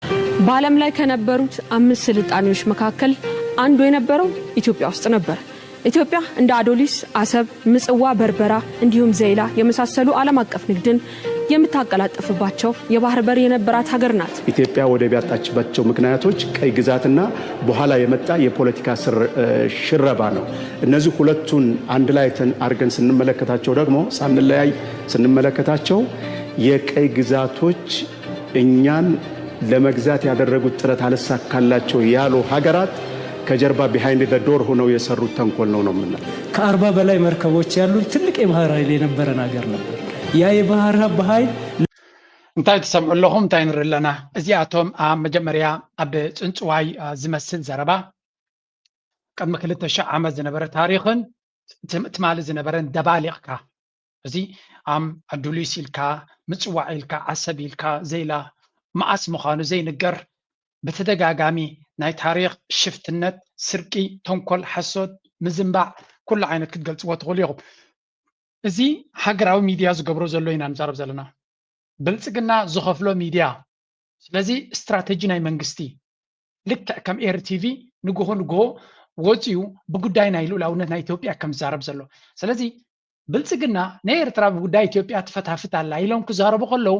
በዓለም ላይ ከነበሩት አምስት ስልጣኔዎች መካከል አንዱ የነበረው ኢትዮጵያ ውስጥ ነበር። ኢትዮጵያ እንደ አዶሊስ፣ አሰብ፣ ምጽዋ፣ በርበራ እንዲሁም ዘይላ የመሳሰሉ ዓለም አቀፍ ንግድን የምታቀላጥፍባቸው የባህር በር የነበራት ሀገር ናት። ኢትዮጵያ ወደብ ያጣችባቸው ምክንያቶች ቀይ ግዛትና በኋላ የመጣ የፖለቲካ ሽረባ ነው። እነዚህ ሁለቱን አንድ ላይ አድርገን ስንመለከታቸው ደግሞ ሳንለያይ ስንመለከታቸው የቀይ ግዛቶች እኛን ለመግዛት ያደረጉት ጥረት አልሳካላቸው ያሉ ሀገራት ከጀርባ behind the door ሆነው የሰሩት ተንኮል ነው ነው የምንለው። ከአርባ በላይ መርከቦች ያሉት ትልቅ የባህር ኃይል የነበረን ሀገር ነበር። ያ የባህር ኃይል እንታይ ትሰምዑ ኣለኹም? እንታይ ንርኢ ኣለና? እዚኣቶም ኣብ መጀመርያ ኣብ ጽንጽዋይ ዝመስል ዘረባ ቅድሚ ክልተ ሽሕ ዓመት ዝነበረ ታሪኽን ትማሊ ዝነበረን ደባሊቕካ፣ እዚ ኣም ኣዱሊስ ኢልካ፣ ምጽዋዕ ኢልካ፣ ዓሰብ ኢልካ፣ ዘይላ መዓስ ምዃኑ ዘይንገር ብተደጋጋሚ ናይ ታሪኽ ሽፍትነት፣ ስርቂ፣ ተንኮል፣ ሓሶት፣ ምዝንባዕ፣ ኩሉ ዓይነት ክትገልጽዎ ትኽእሉ ኢኹም። እዚ ሃገራዊ ሚድያ ዝገብሮ ዘሎ ኢና ንዛረብ ዘለና። ብልጽግና ዝኸፍሎ ሚድያ። ስለዚ ስትራተጂ ናይ መንግስቲ ልክዕ ከም ኤሪ ቲቪ ንግሆ ንግሆ ወፂኡ ብጉዳይ ናይ ልኡላውነት ናይ ኢትዮጵያ ከም ዝዛረብ ዘሎ። ስለዚ ብልጽግና ንኤርትራ ብጉዳይ ኢትዮጵያ ትፈታፍት ኣላ ኢሎም ክዛረቡ ከለዉ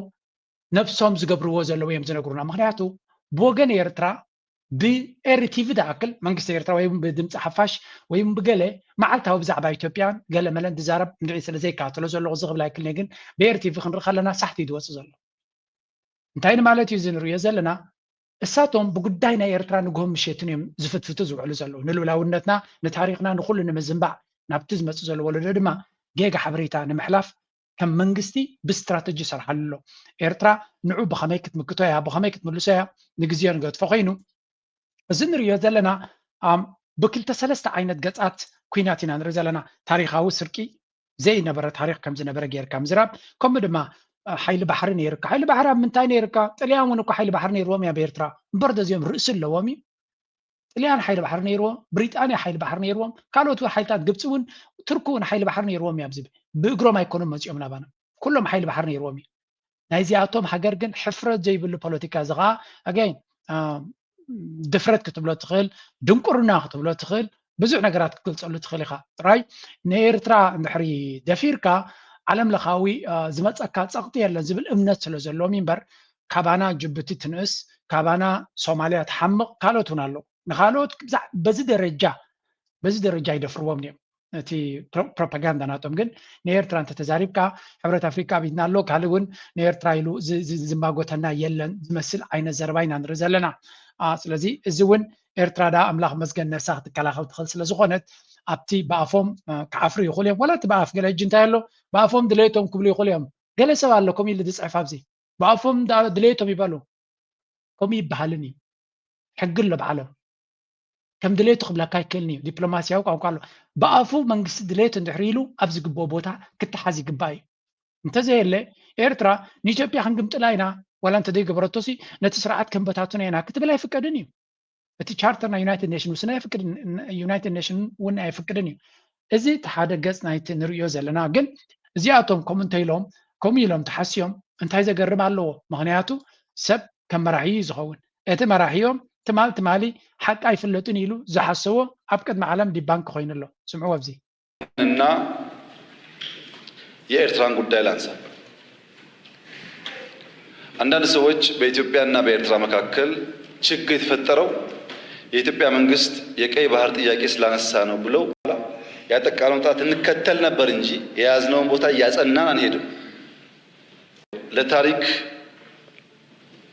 ነብሶም ዝገብርዎ ዘለዉ እዮም ዝነግሩና። ምክንያቱ ብወገን ኤርትራ ብኤሪ ቲቪ ዝኣክል መንግስቲ ኤርትራ ወይ ብድምፂ ሓፋሽ ወይ ብገለ መዓልታዊ ብዛዕባ ኢትዮጵያን ገለ መለን ዝዛረብ ንርኢ ስለ ዘይከታተሎ ዘለኹ ዝኽብል ኣይክልኒ ግን ብኤሪ ቲቪ ክንርኢ ከለና ሳሕቲ እዩ ዝወፅእ ዘሎ። እንታይ ንማለት እዩ እዚ ንርእዮ ዘለና? እሳቶም ብጉዳይ ናይ ኤርትራ ንግሆን ምሸትን እዮም ዝፍትፍቱ ዝውዕሉ ዘለዉ። ንልኡላውነትና፣ ንታሪኽና፣ ንኹሉ ንምዝንባዕ ናብቲ ዝመጽእ ዘሎ ወለዶ ድማ ጌጋ ሓበሬታ ንምሕላፍ ከም መንግስቲ ብስትራተጂ ይሰርሓሉ ኣሎ። ኤርትራ ንዑ ብኸመይ ክትምክቶ እያ፣ ብኸመይ ክትምልሶ እያ ንግዜኡ ንገድፎ ኮይኑ እዚ ንርእዮ ዘለና ብክልተ ሰለስተ ዓይነት ገጻት ኲናት ኢና ንርኢ ዘለና። ታሪኻዊ ስርቂ ዘይነበረ ታሪኽ ከም ዝነበረ ጌርካ ምዝራብ ከምኡ ድማ ሓይሊ ባሕሪ ነይርካ። ሓይሊ ባሕሪ ኣብ ምንታይ ነይርካ? ጥልያን እውን እኮ ሓይሊ ባሕሪ ነይርዎም እያ ብኤርትራ እምበር ደዚኦም ርእሲ ኣለዎም እዩ። ጥልያን ሓይሊ ባሕሪ ነይርዎ፣ ብሪጣንያ ሓይሊ ባሕሪ ነይርዎም፣ ካልኦት እውን ሓይልታት ግብፂ እውን ቱርኪ እውን ሓይሊ ባሕሪ ነይርዎም እያ ኣብዚ ብእግሮም ኣይኮኑም መፂኦም ናባና ኩሎም ሓይሊ ባሕሪ ነይርዎም እዩ። ናይዚኣቶም ሃገር ግን ሕፍረት ዘይብሉ ፖለቲካ እዚ ከዓ ኣገይን ድፍረት ክትብሎ ትኽእል፣ ድንቁርና ክትብሎ ትኽእል፣ ብዙሕ ነገራት ክትገልፀሉ ትኽእል ኢኻ። ጥራይ ንኤርትራ እንድሕሪ ደፊርካ ዓለም ለኻዊ ዝመፀካ ፀቕጢ የለን ዝብል እምነት ስለ ዘለዎም እምበር ካባና ጅቡቲ ትንእስ፣ ካባና ሶማልያ ትሓምቕ፣ ካልኦት እውን ኣለዉ። ንኻልኦት በዚ ደረጃ በዚ ደረጃ ይደፍርዎም እዮም። እቲ ፕሮፓጋንዳ ናቶም ግን ንኤርትራ እንተተዛሪብካ ሕብረት ኣፍሪካ ኣብ ኢድና ኣሎ ካልእ እውን ንኤርትራ ኢሉ ዝማጎተና የለን ዝመስል ዓይነት ዘረባ ኢና ንርኢ ዘለና። ስለዚ እዚ እውን ኤርትራ ዳ ኣምላኽ መስገን ነሳ ክትከላኸል ትኽእል ስለ ዝኾነት ኣብቲ ብኣፎም ክዓፍሩ ይኽእሉ እዮም። ዋላ እቲ ብኣፍ ገለ ሕጂ እንታይ ኣሎ ብኣፎም ድሌቶም ክብሉ ይኽእሉ እዮም። ገለ ሰብ ኣሎ ከምኡ ኢሉ ዝፅሕፍ ኣብዚ ብኣፎም ድሌቶም ይበሉ። ከምኡ ይበሃልን እዩ። ሕጊ ኣሎ ብዓለም ከም ድሌቱ ክብለካ ኣይክእልን እዩ። ዲፕሎማስያዊ ቋንቋ ኣሎ። ብኣፉ መንግስቲ ድሌቱ እንድሕር ኢሉ ኣብ ዝግብኦ ቦታ ክተሓዝ ይግባእ እዩ። እንተዘየለ ኤርትራ ንኢትዮጵያ ክንግምጥላ ኢና ዋላ እንተዘይገበረቶሲ ነቲ ስርዓት ከንበታትኖ ኢና ክትብል ኣይፍቀድን እዩ። እቲ ቻርተር ናይ ዩናይትድ ኔሽን ውስን ኣይፍቅድን ዩናይትድ ኔሽን እውን ኣይፍቅድን እዩ። እዚ እቲ ሓደ ገፅ ናይቲ ንርእዮ ዘለና ግን እዚኣቶም ከምኡ እንተኢሎም ከምኡ ኢሎም ተሓስዮም እንታይ ዘገርም ኣለዎ? ምኽንያቱ ሰብ ከም መራሒ እዩ ዝኸውን። እቲ መራሒኦም ትማል ትማሊ ሓቂ ኣይፍለጥን ኢሉ ዝሓሰቦ ኣብ ቅድሚ ዓለም ዲባንክ ኮይኑ ኣሎ። ስምዕዎ ኣብዚ። እና የኤርትራን ጉዳይ ላንሳ። አንዳንድ ሰዎች በኢትዮጵያና በኤርትራ መካከል ችግር የተፈጠረው የኢትዮጵያ መንግስት የቀይ ባህር ጥያቄ ስላነሳ ነው ብለው ያጠቃነው ጥራት እንከተል ነበር እንጂ የያዝነውን ቦታ እያጸናን አንሄድም። ለታሪክ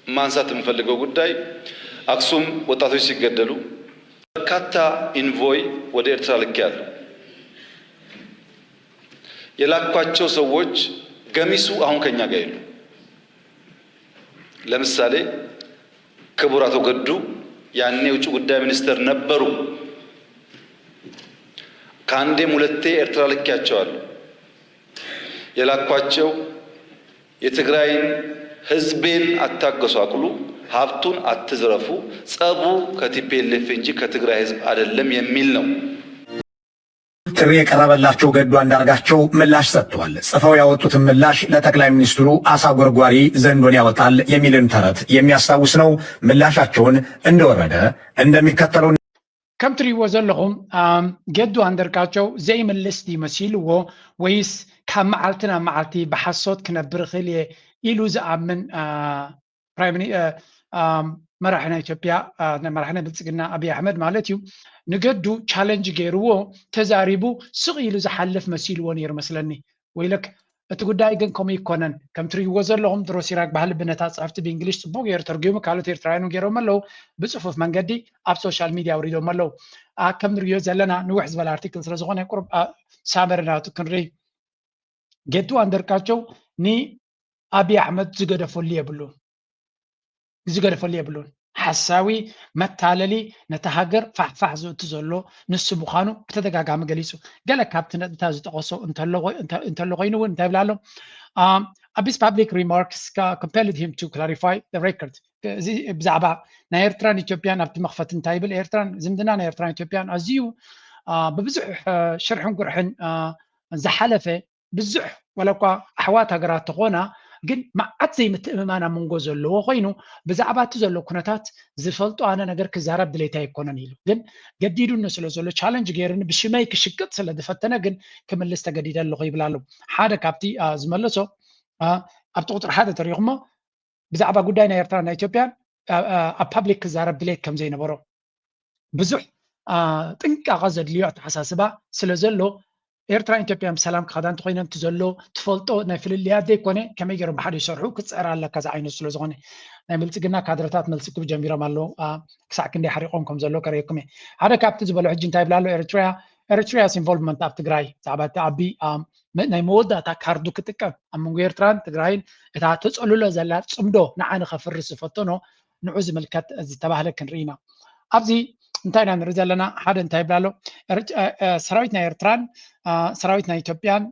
ማንሳት የምፈልገው ጉዳይ አክሱም ወጣቶች ሲገደሉ በርካታ ኢንቮይ ወደ ኤርትራ ልኬያለሁ። የላኳቸው ሰዎች ገሚሱ አሁን ከኛ ጋር የሉ። ለምሳሌ ክቡር አቶ ገዱ ያኔ የውጭ ጉዳይ ሚኒስትር ነበሩ። ከአንዴም ሁለቴ ኤርትራ ልኬያቸዋለሁ። የላኳቸው የትግራይን ህዝቤን አታገሷቅሉ፣ ሀብቱን አትዝረፉ፣ ጸቡ ከ ቲ ፒ ኤል ኤፍ እንጂ ከትግራይ ህዝብ አይደለም የሚል ነው። ጥሪ የቀረበላቸው ገዱ አንዳርጋቸው ምላሽ ሰጥተዋል። ጽፈው ያወጡትን ምላሽ ለጠቅላይ ሚኒስትሩ አሳ ጎርጓሪ ዘንዶን ያወጣል የሚልን ተረት የሚያስታውስ ነው። ምላሻቸውን እንደወረደ እንደሚከተለው ከም ትሪእዎ ዘለኹም ገዱ ኣንደርጋቸው ዘይምልስ ድዩ መሲልዎ፣ ወይስ ካብ መዓልቲ ናብ መዓልቲ ብሓሶት ክነብር እኽእል እየ ኢሉ ዝኣምን መራሒ ናይ ኢትዮጵያ መራሒ ናይ ብልፅግና ኣብይ ኣሕመድ ማለት እዩ፣ ንገዱ ቻለንጅ ገይርዎ ተዛሪቡ ስቕ ኢሉ ዝሓልፍ መሲልዎ ነይሩ መስለኒ። ወይለክ እቲ ጉዳይ ግን ከምኡ ይኮነን። ከም ትርእይዎ ዘለኹም ድሮ ሲራክ ባህሊ ብነታ ፅሕፍቲ ብእንግሊሽ ፅቡቅ ገይሩ ተርጉሙ፣ ካልኦት ኤርትራውያን እውን ገይሮም ኣለዉ። ብፅፉፍ መንገዲ ኣብ ሶሻል ሚድያ ኣውሪዶም ኣለዉ። ከም ንርእዮ ዘለና ንውሕ ዝበለ ኣርቲክል ስለዝኾነ ቁሩብ ሳመሪ ናቱ ክንርኢ። ጌቱ ኣንደርጋቸው ንኣብይ ኣሕመድ ዝገደፈሉ የብሉን። ዝገደፈሉ የብሉን። ሓሳዊ፣ መታለሊ፣ ነታ ሃገር ፋሕፋሕ ዘእቱ ዘሎ ንሱ ምዃኑ ብተደጋጋሚ ገሊጹ። ገለ ካብቲ ነጥብታት ዝጠቐሶ እንተሎ እንተ- እንተሎ ኮይኑ እውን እንታይ ይብላ ኣሎ? Um, Abi's public remarks compelled him to clarify the record. እዚ ብዛዕባ ናይ ኤርትራን ኢትዮጵያን ኣብቲ መኽፈቲ እንታይ ይብል? ኤርትራን ዝምድና ናይ ኤርትራን ኢትዮጵያን ኣዝዩ ብብዙሕ ሽርሕን ጉርሕን ዝሓለፈ ብዙሕ ዋላ እኳ ኣሕዋት ሃገራት ተኾና ግን መዓት ዘይምትእምማን ኣብ መንጎ ዘለዎ ኮይኑ ብዛዕባ እቲ ዘሎ ኩነታት ዝፈልጦ ኣነ ነገር ክዛረብ ድሌት ኣይኮነን ኢሉ ግን ገዲዱኒ ስለ ዘሎ ቻለንጅ ገይሩኒ ብሽመይ ክሽቅጥ ስለ ዝፈተነ ግን ክምልስ ተገዲደ ኣለኹ ይብል ኣሎ። ሓደ ካብቲ ዝመለሶ ኣብቲ ቁፅሪ ሓደ ተሪኹሞ ብዛዕባ ጉዳይ ናይ ኤርትራ ናይ ኢትዮጵያን ኣብ ፓብሊክ ክዛረብ ድሌት ከም ዘይነበሮ ብዙሕ ጥንቃቐ ዘድልዮ ኣተሓሳስባ ስለ ዘሎ ኤርትራን ኢትዮጵያን ብሰላም ክኸዳ እንተኮይነን እቲ ዘሎ ትፈልጦ ናይ ፍልልያት ዘይኮነ ከመይ ገይሮም ብሓደ ይሰርሑ ክትፅዕር ኣለካ ዝዓይነቱ ስለ ዝኾነ ናይ ብልፅግና ካድረታት መልሲ ክብ ጀሚሮም ኣለዉ። ክሳዕ ክንደይ ሓሪቆም ከም ዘሎ ከርእየኩም እየ። ሓደ ካብቲ ዝበሎ ሕጂ እንታይ ይብላ ኣሎ ኤርትራ Eritrea's involvement ኣብ ትግራይ ብዛዕባ እቲ ኣቢ ናይ መወዳእታ ካርዱ ክጥቀም ኣብ መንጎ ኤርትራን ትግራይን እታ ተፀልሎ ዘላ ፅምዶ ንዓ ንኸፍርስ ዝፈተኖ ንዑ ዝምልከት ዝተባህለ ክንርኢ ኢና። ኣብዚ እንታይ ኢና ንርኢ ዘለና? ሓደ እንታይ ይብላ ኣሎ? ሰራዊት ናይ ኤርትራን ሰራዊት ናይ ኢትዮጵያን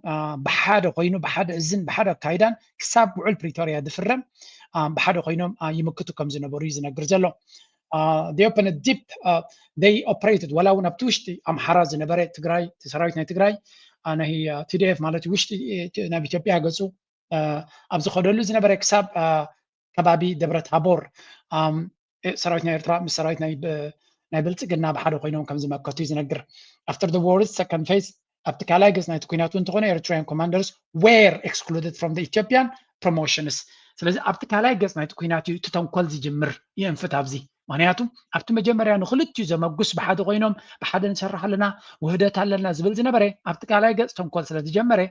ብሓደ ኮይኑ ብሓደ እዝን ብሓደ ኣካይዳን ክሳብ ውዕል ፕሪቶርያ ዝፍረም ብሓደ ኮይኖም ይምክቱ ከም ዝነበሩ እዩ ዝነግር ዘሎ። They opened deep they operated ዋላ እውን ኣብቲ ውሽጢ ኣምሓራ ዝነበረ ትግራይ ሰራዊት ናይ ትግራይ ናይ ቲዲኤፍ ማለት ውሽጢ ናብ ኢትዮጵያ ገፁ ኣብ ዝኸደሉ ዝነበረ ክሳብ ከባቢ ደብረ ታቦር ሰራዊት ናይ ኤርትራ ምስ ሰራዊት ናይ ብልፅግና ብሓደ ኮይኖም ከም ዝመከቱ እዩ ዝነግር። After the war's second phase ኣብቲ ካልኣይ ገፅ ናይቲ ኩናት እውን እንተኾነ Eritrean commanders were excluded from the Ethiopian promotions። ስለዚ ኣብቲ ካልኣይ ገፅ ናይቲ ኩናት እዩ እቲ ተንኮል ዝጅምር ይእንፍት ኣብዚ ምክንያቱ ኣብቲ መጀመርያ ንክልቲኡ ዘመጉስ ብሓደ ኮይኖም ብሓደ ንሰርሕ ኣለና ውህደት ኣለና ዝብል ዝነበረ ኣብቲ ካልኣይ ገፅ ተንኮል ስለ ዝጀመረ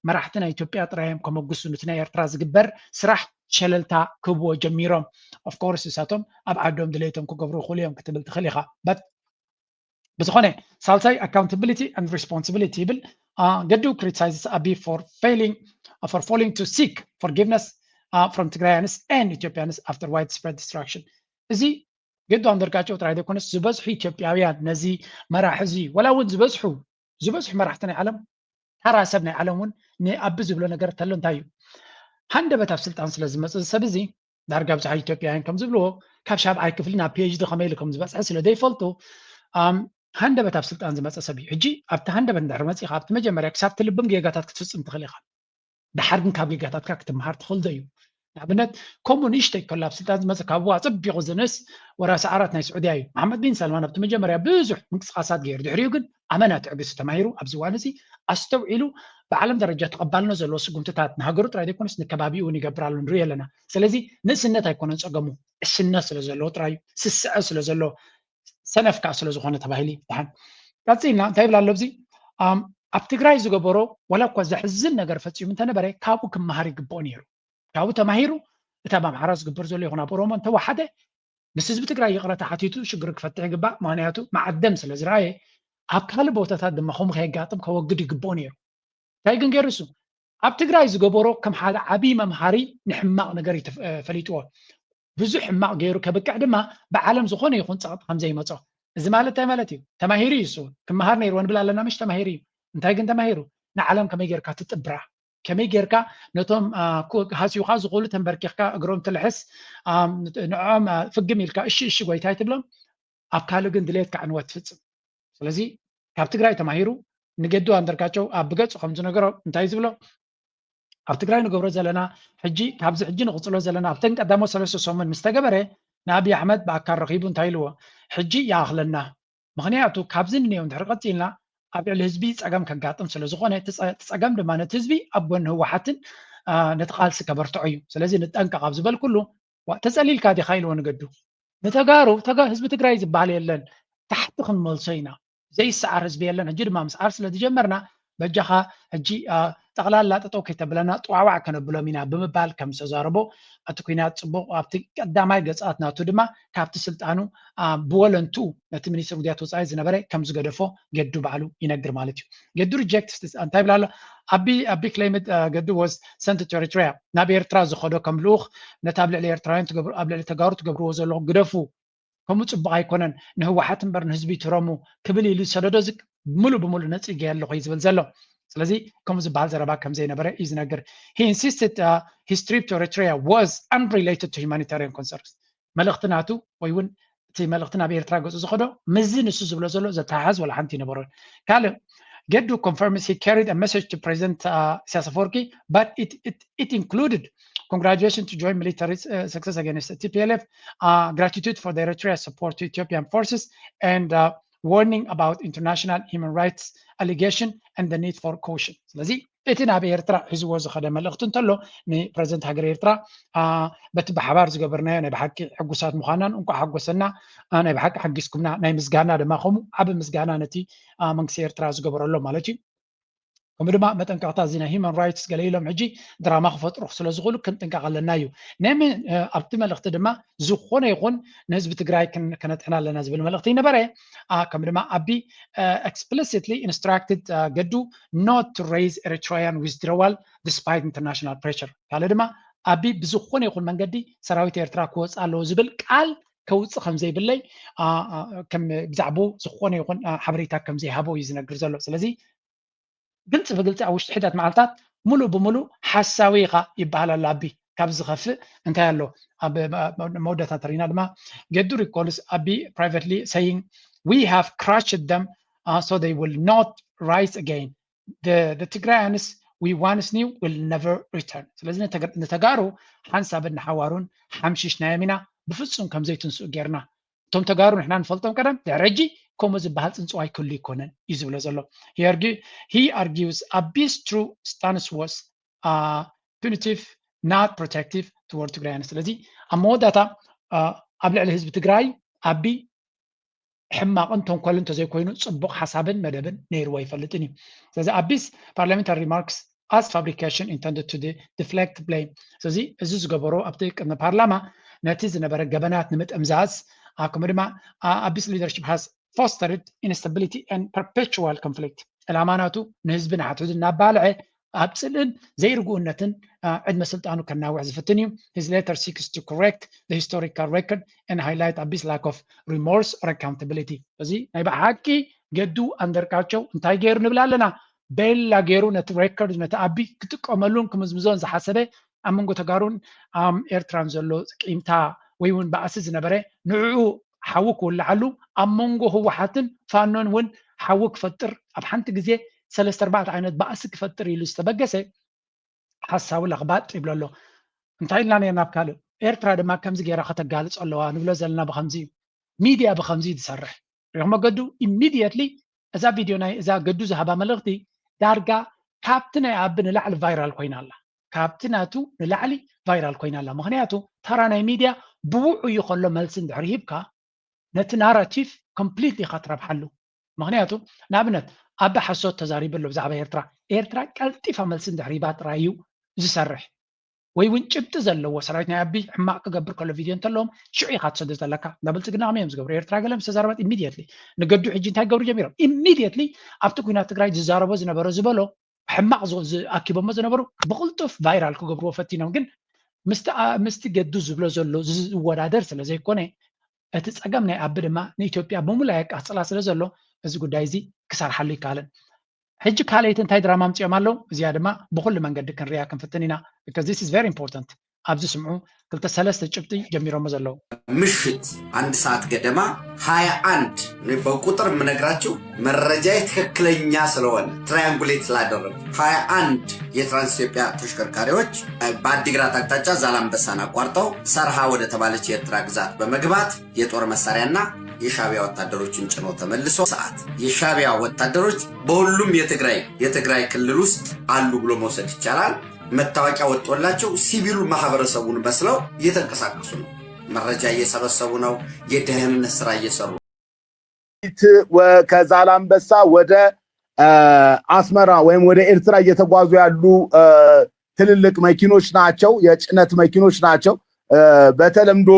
መራሕቲ ናይ ኢትዮጵያ ጥራይ እዮም ከመጉሱ ንቲ ናይ ኤርትራ ዝግበር ስራሕ ሸለልታ ክህብዎ ጀሚሮም። Of course እሳቶም ኣብ ዓዶም ድሌቶም ክገብሩ ይኽእሉ እዮም ክትብል ትኽእል ኢኻ። But ብዝኾነ ሳልሳይ accountability and responsibility ይብል። ገዱ criticizes ኣቢ for failing for failing to seek forgiveness from Tigrayans and Ethiopians after widespread destruction። እዚ ገዱ ኣንደርጋቸው ጥራይ ዘይኮነስ ዝበዝሑ ኢትዮጵያውያን ነዚ መራሒ እዚ ዋላ እውን ዝበዝሑ ዝበዝሑ መራሕቲ ናይ ዓለም ታራ ሰብ ናይ ዓለም እውን ንኣቢ ዝብሎ ነገር ተሎ እንታይ እዩ? ሃንደበት ኣብ ስልጣን ስለ ዝመፅእ ሰብ እዚ ዳርጋ ብዙሓት ኢትዮጵያውያን ከም ዝብልዎ ካብ ሻብዓይ ክፍሊ ናብ ፒኤችዲ ከመይ ኢሉ ከም ዝበፅሐ ስለ ዘይፈልጡ ሃንደበት ኣብ ስልጣን ዝመፀ ሰብ እዩ። ሕጂ ኣብቲ ሃንደበት እንድሕር መፂእካ ኣብቲ መጀመርያ ክሳብ ትልብም ጌጋታት ክትፍፅም ትኽእል ኢኻ። ድሓር ግን ካብ ጌጋታትካ ክትምሃር ትኽእል ዶ እዩ? ንኣብነት ከምኡ ንእሽተይ ከሎ ኣብ ስልጣን ዝመፀ ካብኡ ኣፀቢቑ ዝንእስ ወራሲ ዓራት ናይ ስዑድያ እዩ። መሓመድ ቢን ሰልማን ኣብቲ መጀመርያ ብዙሕ ምንቅስቃሳት ገይሩ ድሕሪኡ ግን ኣመና ትዕግስቲ ተማሂሩ ኣብዚ እዋን እዚ ኣስተውዒሉ ብዓለም ደረጃ ተቐባልነት ዘለዎ ስጉምትታት ንሃገሩ ጥራይ ዘይኮነስ ንከባቢኡ እውን ይገብር ኣሎ ንርኢ ኣለና። ስለዚ ንእስነት ኣይኮነን ፀገሙ ዕስነት ስለ ዘለዎ ጥራይ እዩ ስስዐ ስለ ዘሎ ሰነፍ ከዓ ስለ ዝኾነ ተባሂሉ ይፍትሓን። ቀፂልና እንታይ ይብል ኣሎ ኣብዚ ኣብ ትግራይ ዝገበሮ ዋላ እኳ ዘሕዝን ነገር ፈፂሙ እንተነበረ ካብኡ ክመሃር ይግብኦ ነይሩ። ካብኡ ተማሂሩ እቲ ኣብ ኣምሓራ ዝግበር ዘሎ ይኹን ኣብ ኦሮሞ እንተወሓደ ምስ ህዝቢ ትግራይ ይቕረታ ሓቲቱ ሽግሩ ክፈትሕ ይግባእ። ምክንያቱ መዓደም ስለ ዝረኣየ ኣብ ካልእ ቦታታት ድማ ከምኡ ከየጋጥም ከወግድ ይግብኦ ነይሩ። እንታይ ግን ገይሩ እሱ ኣብ ትግራይ ዝገበሮ ከም ሓደ ዓብዪ መምሃሪ ንሕማቕ ነገር እዩ ፈሊጥዎ። ብዙሕ ሕማቕ ገይሩ ከብቅዕ ድማ ብዓለም ዝኾነ ይኹን ፀቕጢ ከም ዘይመፆ። እዚ ማለት እንታይ ማለት እዩ? ተማሂሩ እዩ እሱ እውን ክመሃር ነይርዎ ንብል ኣለና ምሽ ተማሂሩ እዩ። እንታይ ግን ተማሂሩ ንዓለም ከመይ ጌርካ ትጥብራ ከመይ ጌርካ ነቶም ክሃስዩኻ ዝኽእሉ ተንበርኪኽካ እግሮም ትልሕስ ንዕኦም ፍግም ኢልካ እሺ እሺ ጎይታይ ትብሎም ኣብ ካልእ ግን ድሌትካ ዕንወት ትፍፅም። ስለዚ ካብ ትግራይ ተማሂሩ ንገዱ ኣንዳርጋቸው ኣብ ብገጹ ከም ዝነገሮ እንታይ ዝብሎ ኣብ ትግራይ ንገብሮ ዘለና ሕጂ ካብዚ ሕጂ ንቕጽሎ ዘለና ኣብተን ቀዳሞት ሰለስተ ሰሙን ምስ ተገበረ ንኣብይ ኣሕመድ ብኣካል ረኺቡ እንታይ ኢልዎ? ሕጂ ይኣኽለና። ምኽንያቱ ካብዚ ንንየው እንድሕር ቀጺልና ኣብ ልዕሊ ህዝቢ ጸገም ከጋጥም ስለ ዝኾነ እቲ ጸ- እቲ ጸገም ድማ ነቲ ህዝቢ ኣብ ጎኒ ህወሓትን አ፣ ነቲ ቃልሲ ከበርትዖ እዩ። ስለዚ ንጠንቀቕ ኣብ ዝበልኩሉ ዋ ተጸሊልካ ዲኻ ኢልዎ ንገዱ። ንተጋሩ ተጋ ህዝቢ ትግራይ ዝበሃል የለን ታሕቲ ክንመልሶ ኢና። ዘይሰዓር ህዝቢ የለን። ሕጂ ድማ ምስዓር ስለ ዝጀመርና በጃኻ ሕጂ አ፣ ጠቕላላ ጠጠው ከይተብለና ጥዋዕዋዕ ከነብሎም ኢና ብምባል ከም ዝተዛረቦ እቲ ኩናት ጽቡቕ ኣብቲ ቀዳማይ ገጻት ናቱ ድማ ካብቲ ስልጣኑ አ፣ ብወለንትኡ ነቲ ሚኒስትር ጉዳያት ወፃኢ ዝነበረ ከም ዝገደፎ ገዱ ባዕሉ ይነግር ማለት እዩ። ገዱ reject እንታይ ብላ ኣሎ? ኣቢ ኣቢ claimed ገዱ was sent to Eritrea ናብ ኤርትራ ዝኸዶ ከም ልኡኽ ነቲ ኣብ ልዕሊ ኤርትራውያን ትገብሩ ኣብ ልዕሊ ተጋሩ ትገብርዎ ዘለኹም ግደፉ ከምኡ ፅቡቕ ኣይኮነን ንህወሓት እምበር ንህዝቢ ትረሙ ክብል ኢሉ ዝሰደዶ ዝግ ሙሉ ብሙሉ ነፂገ ኣለኹ እዩ ዝብል ዘሎ። ስለዚ ከምኡ ዝበሃል ዘረባ ከም ዘይነበረ እዩ ዝነግር። He insisted uh, his trip to Eritrea was unrelated to humanitarian concerns። መልእኽቲ ናቱ ወይ እውን እቲ መልእኽቲ ናብ ኤርትራ ገፁ ዝኸዶ ምስዚ ንሱ ዝብሎ ዘሎ ዘተሓሓዝ ወላ ሓንቲ ይነበሮን። ካልእ ገዱ confirms he carried a message to President uh, Isaias Afwerki but it, it, it included congratulations to joint military uh, success against the T P L F, uh, gratitude for the Eritrea support to Ethiopian forces, and uh, warning about international human rights allegation and the need for caution. ስለዚ እቲ ናብ ኤርትራ ሒዝዎ ዝኸደ መልእኽቲ እንተሎ ንፕረዚደንት ሃገር ኤርትራ በቲ ብሓባር ዝገበርናዮ ናይ ብሓቂ ሕጉሳት ምዃናን እንኳዕ ሓጎሰና ናይ ብሓቂ ሓጊዝኩምና ናይ ምስጋና ድማ ከምኡ ዓቢ ምስጋና ነቲ መንግስቲ ኤርትራ ዝገበረሎ ማለት እዩ። ከምኡ ድማ መጠንቀቕታ እዚ ናይ ሂማን ራይትስ ገለ ኢሎም ሕጂ ድራማ ክፈጥሩ ስለ ዝኽእሉ ክንጥንቀቕ ኣለና እዩ። ነሚ ኣብቲ መልእኽቲ ድማ ዝኾነ ይኹን ንህዝቢ ትግራይ ከነጥዕና ኣለና ዝብል መልእኽቲ ይነበረ። ከም ድማ ኣቢ explicitly instructed ገዱ not to raise Eritrean withdrawal despite international pressure። ካልእ ድማ ኣቢ ብዝኾነ ይኹን መንገዲ ሰራዊት ኤርትራ ክወፅእ ኣለዎ ዝብል ቃል ከውፅእ ከም ዘይብለይ ብዛዕባኡ ዝኾነ ይኹን ሓበሬታ ከም ዘይሃቦ እዩ ዝነግር ዘሎ። ስለዚ ግልፂ ብግልፂ ኣብ ውሽጢ ሒደት መዓልታት ሙሉእ ብሙሉእ ሓሳዊ ኢኻ ይበሃል ኣሎ ኣቢ። ካብ ዝኸፍእ እንታይ ኣሎ? ኣብ መወዳእታ ተሪና ድማ ገዱ recalls ኣቢ privately saying we have crushed them uh, so they will not rise again. The, the Tigrayans we once knew will never return. ስለዚ ንተጋሩ ሓንሳብን ንሓዋሩን ሓምሽሽናዮም ኢና፣ ብፍፁም ከም ዘይትንስኡ ጌርና። እቶም ተጋሩ ንሕና ንፈልጦም ቀደም ድሕሪ ሕጂ ከምኡ ዝበሃል ፅንፅዋይ ክህሉ ኣይኮነን እዩ ዝብሎ ዘሎ። He argues Abi's true stance was uh, punitive not protective toward Tigrayans። ስለዚ ኣብ መወዳእታ ኣብ ልዕሊ ህዝቢ ትግራይ ኣቢ ሕማቕን ተንኮልን እንተዘይኮይኑ ፅቡቕ ሓሳብን መደብን ነይርዎ ኣይፈልጥን እዩ። ስለዚ ኣቢስ parliamentary remarks as fabrication intended to deflect blame። ስለዚ እዚ ዝገበሮ ኣብቲ ቅድሚ ፓርላማ ነቲ ዝነበረ ገበናት ንምጥምዛዝ ከምኡ ድማ ኣቢስ leadership has fostered instability and perpetual conflict። ዕላማ ናቱ ንህዝቢ ንሓድሕዱ እናባልዐ ኣብ ፅልእን ዘይርግኡነትን ዕድመ ስልጣኑ ከናውሕ ዝፍትን እዩ። His letter seeks to correct the historical record and highlight ኣቢስ lack of remorse or accountability። እዚ ናይ ብሓቂ ገዱ ኣንደርጋቸው እንታይ ገይሩ ንብል ኣለና? ቤላ ገይሩ ነቲ ሬኮርድ ነቲ ኣቢ ክጥቀመሉን ክምዝምዞን ዝሓሰበ ኣብ መንጎ ተጋሩን ኣብ ኤርትራን ዘሎ ቂምታ ወይ እውን ባእሲ ዝነበረ ንዕኡ ሓዊ ክውልዓሉ ኣብ መንጎ ህወሓትን ፋኖን እውን ሓዊ ክፈጥር ኣብ ሓንቲ ግዜ ሰለስተ ኣርባዕተ ዓይነት ባእሲ ክፈጥር ኢሉ ዝተበገሰ ሓሳዊ ለኽባጥ ይብሎ ኣሎ። እንታይ ኢልና ነርና ኣብ ካልእ ኤርትራ ድማ ከምዚ ገይራ ከተጋልጾ ኣለዋ ንብሎ ዘለና ብኸምዚ እዩ። ሚድያ ብኸምዚ እዩ ዝሰርሕ። ሪኹሞ ገዱ ኢሚድየትሊ እዛ ቪድዮ ናይ እዛ ገዱ ዝሃባ መልእኽቲ ዳርጋ ካብቲ ናይ ኣቢ ንላዕሊ ቫይራል ኮይና ኣላ። ካብቲ ናቱ ንላዕሊ ቫይራል ኮይና ኣላ። ምኽንያቱ ተራ ናይ ሚድያ ብውዑዩ ከሎ መልሲ እንድሕር ሂብካ ነቲ ናራቲቭ ኮምፕሊትሊ ኢኻ ትረብሓሉ። ምኽንያቱ ንኣብነት ኣቢ ሓሶት ተዛሪቡ ኣሎ ብዛዕባ ኤርትራ። ኤርትራ ቀልጢፋ መልሲ እንድሕር ሂባ ጥራይ እዩ ዝሰርሕ። ወይ እውን ጭብጢ ዘለዎ ሰራዊት ናይ ኣቢ ሕማቕ ክገብር ከሎ ቪድዮ እንተለዎም ሽዑ ኢኻ ትሰዶ ዘለካ። እንዳ ብልፅግና ከመይ እዮም ዝገብሩ? ኤርትራ ገለ ምስ ተዛረበት ኢሚድየትሊ ንገዱ ሕጂ እንታይ ክገብሩ ጀሚሮም? ኢሚድየትሊ ኣብቲ ኩናት ትግራይ ዝዛረቦ ዝነበረ ዝበሎ ሕማቕ ዝኣኪቦሞ ዝነበሩ ብቕልጡፍ ቫይራል ክገብርዎ ፈቲኖም። ግን ምስቲ ገዱ ዝብሎ ዘሎ ዝወዳደር ስለ ዘይኮነ እቲ ፀገም ናይ ኣቢ ድማ ንኢትዮጵያ ብምሉኣ የቃፅላ ስለ ዘሎ እዚ ጉዳይ እዚ ክሰርሓሉ ይከኣልን። ሕጂ ካልኣይቲ እንታይ ድራማ ኣምፂኦም ኣለዉ? እዚኣ ድማ ብኩሉ መንገዲ ክንሪኣ ክንፍትን ኢና። Because this is very important። ኣብዚ ስምዑ ክልተ ሰለስተ ጭብጢ ጀሚሮሞ ዘለዉ። ምሽት አንድ ሰዓት ገደማ ሀያ አንድ በቁጥር የምነግራችሁ መረጃ ትክክለኛ ስለሆነ ትራያንጉሌት ስላደረጉ ሀያ አንድ የትራንስ ኢትዮጵያ ተሽከርካሪዎች በአዲግራት አቅጣጫ ዛላንበሳን አቋርጠው ሰርሃ ወደ ተባለች የኤርትራ ግዛት በመግባት የጦር መሳሪያና የሻቢያ ወታደሮችን ጭኖ ተመልሶ ሰዓት የሻቢያ ወታደሮች በሁሉም የትግራይ የትግራይ ክልል ውስጥ አሉ ብሎ መውሰድ ይቻላል። መታወቂያ ወጥቶላቸው ሲቪሉ ማህበረሰቡን መስለው እየተንቀሳቀሱ ነው። መረጃ እየሰበሰቡ ነው። የደህንነት ስራ እየሰሩ ከዛላንበሳ ወደ አስመራ ወይም ወደ ኤርትራ እየተጓዙ ያሉ ትልልቅ መኪኖች ናቸው፣ የጭነት መኪኖች ናቸው። በተለምዶ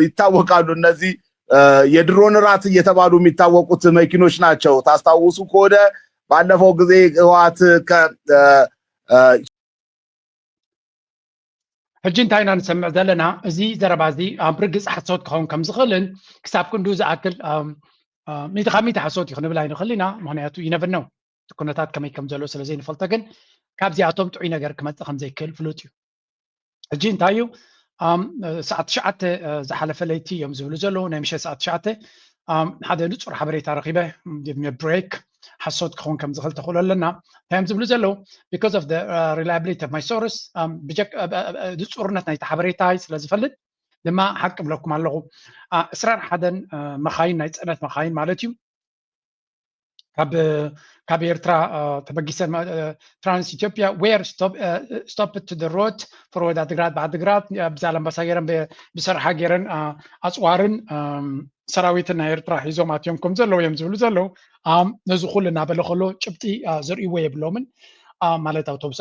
ይታወቃሉ እነዚህ የድሮን ራት እየተባሉ የሚታወቁት መኪኖች ናቸው። ታስታውሱ ከሆነ ባለፈው ጊዜ ህወሓት ሕጂ እንታይ ኢና ንሰምዕ ዘለና? እዚ ዘረባ እዚ ኣብ ርግጽ ሓሶት ክኸውን ከም ዝኽእልን ክሳብ ክንዱ ዝኣክል ሚእቲ ካብ ሚእቲ ሓሶት እዩ ክንብል ኣይንኽእል ኢና። ምኽንያቱ ይነብር ነው ኩነታት ከመይ ከም ዘሎ ስለ ዘይንፈልጦ፣ ግን ካብዚኣቶም ጥዑይ ነገር ክመጽእ ከም ዘይክእል ፍሉጥ እዩ። ሕጂ እንታይ እዩ ሰዓት ትሽዓተ ዝሓለፈ ለይቲ እዮም ዝብሉ ዘለዉ፣ ናይ ምሸት ሰዓት ትሽዓተ ሓደ ንጹር ሓበሬታ ረኺበ። ብሬክ ሓሶት ክኸውን ከም ዝኽእል ተኽእሎ ኣለና። እንታይ እዮም ዝብሉ ዘለዉ? Because of the reliability of my source፣ ንጹርነት ናይቲ ሓበሬታይ ስለ ዝፈልጥ ድማ ሓቂ ብለኩም ኣለኹ። ዕስራን ሓደን መኻይን፣ ናይ ጽዕነት መኻይን ማለት እዩ፣ ካብ ኤርትራ ተበጊሰን ትራንስ ኢትዮጵያ were stopped to the road for ወደ ዓድግራት፣ ብዓድግራት ብዛላምበሳ ገይረን ብሰርሓ ገይረን ኣፅዋርን ሰራዊትን ናይ ኤርትራ ሒዞም ኣትዮም ከም ዘለዉ እዮም ዝብሉ ዘለዉ። ነዚ ኩሉ እናበለ ከሎ ጭብጢ ዘርእይዎ የብሎምን። ማለት ኣውቶቡስ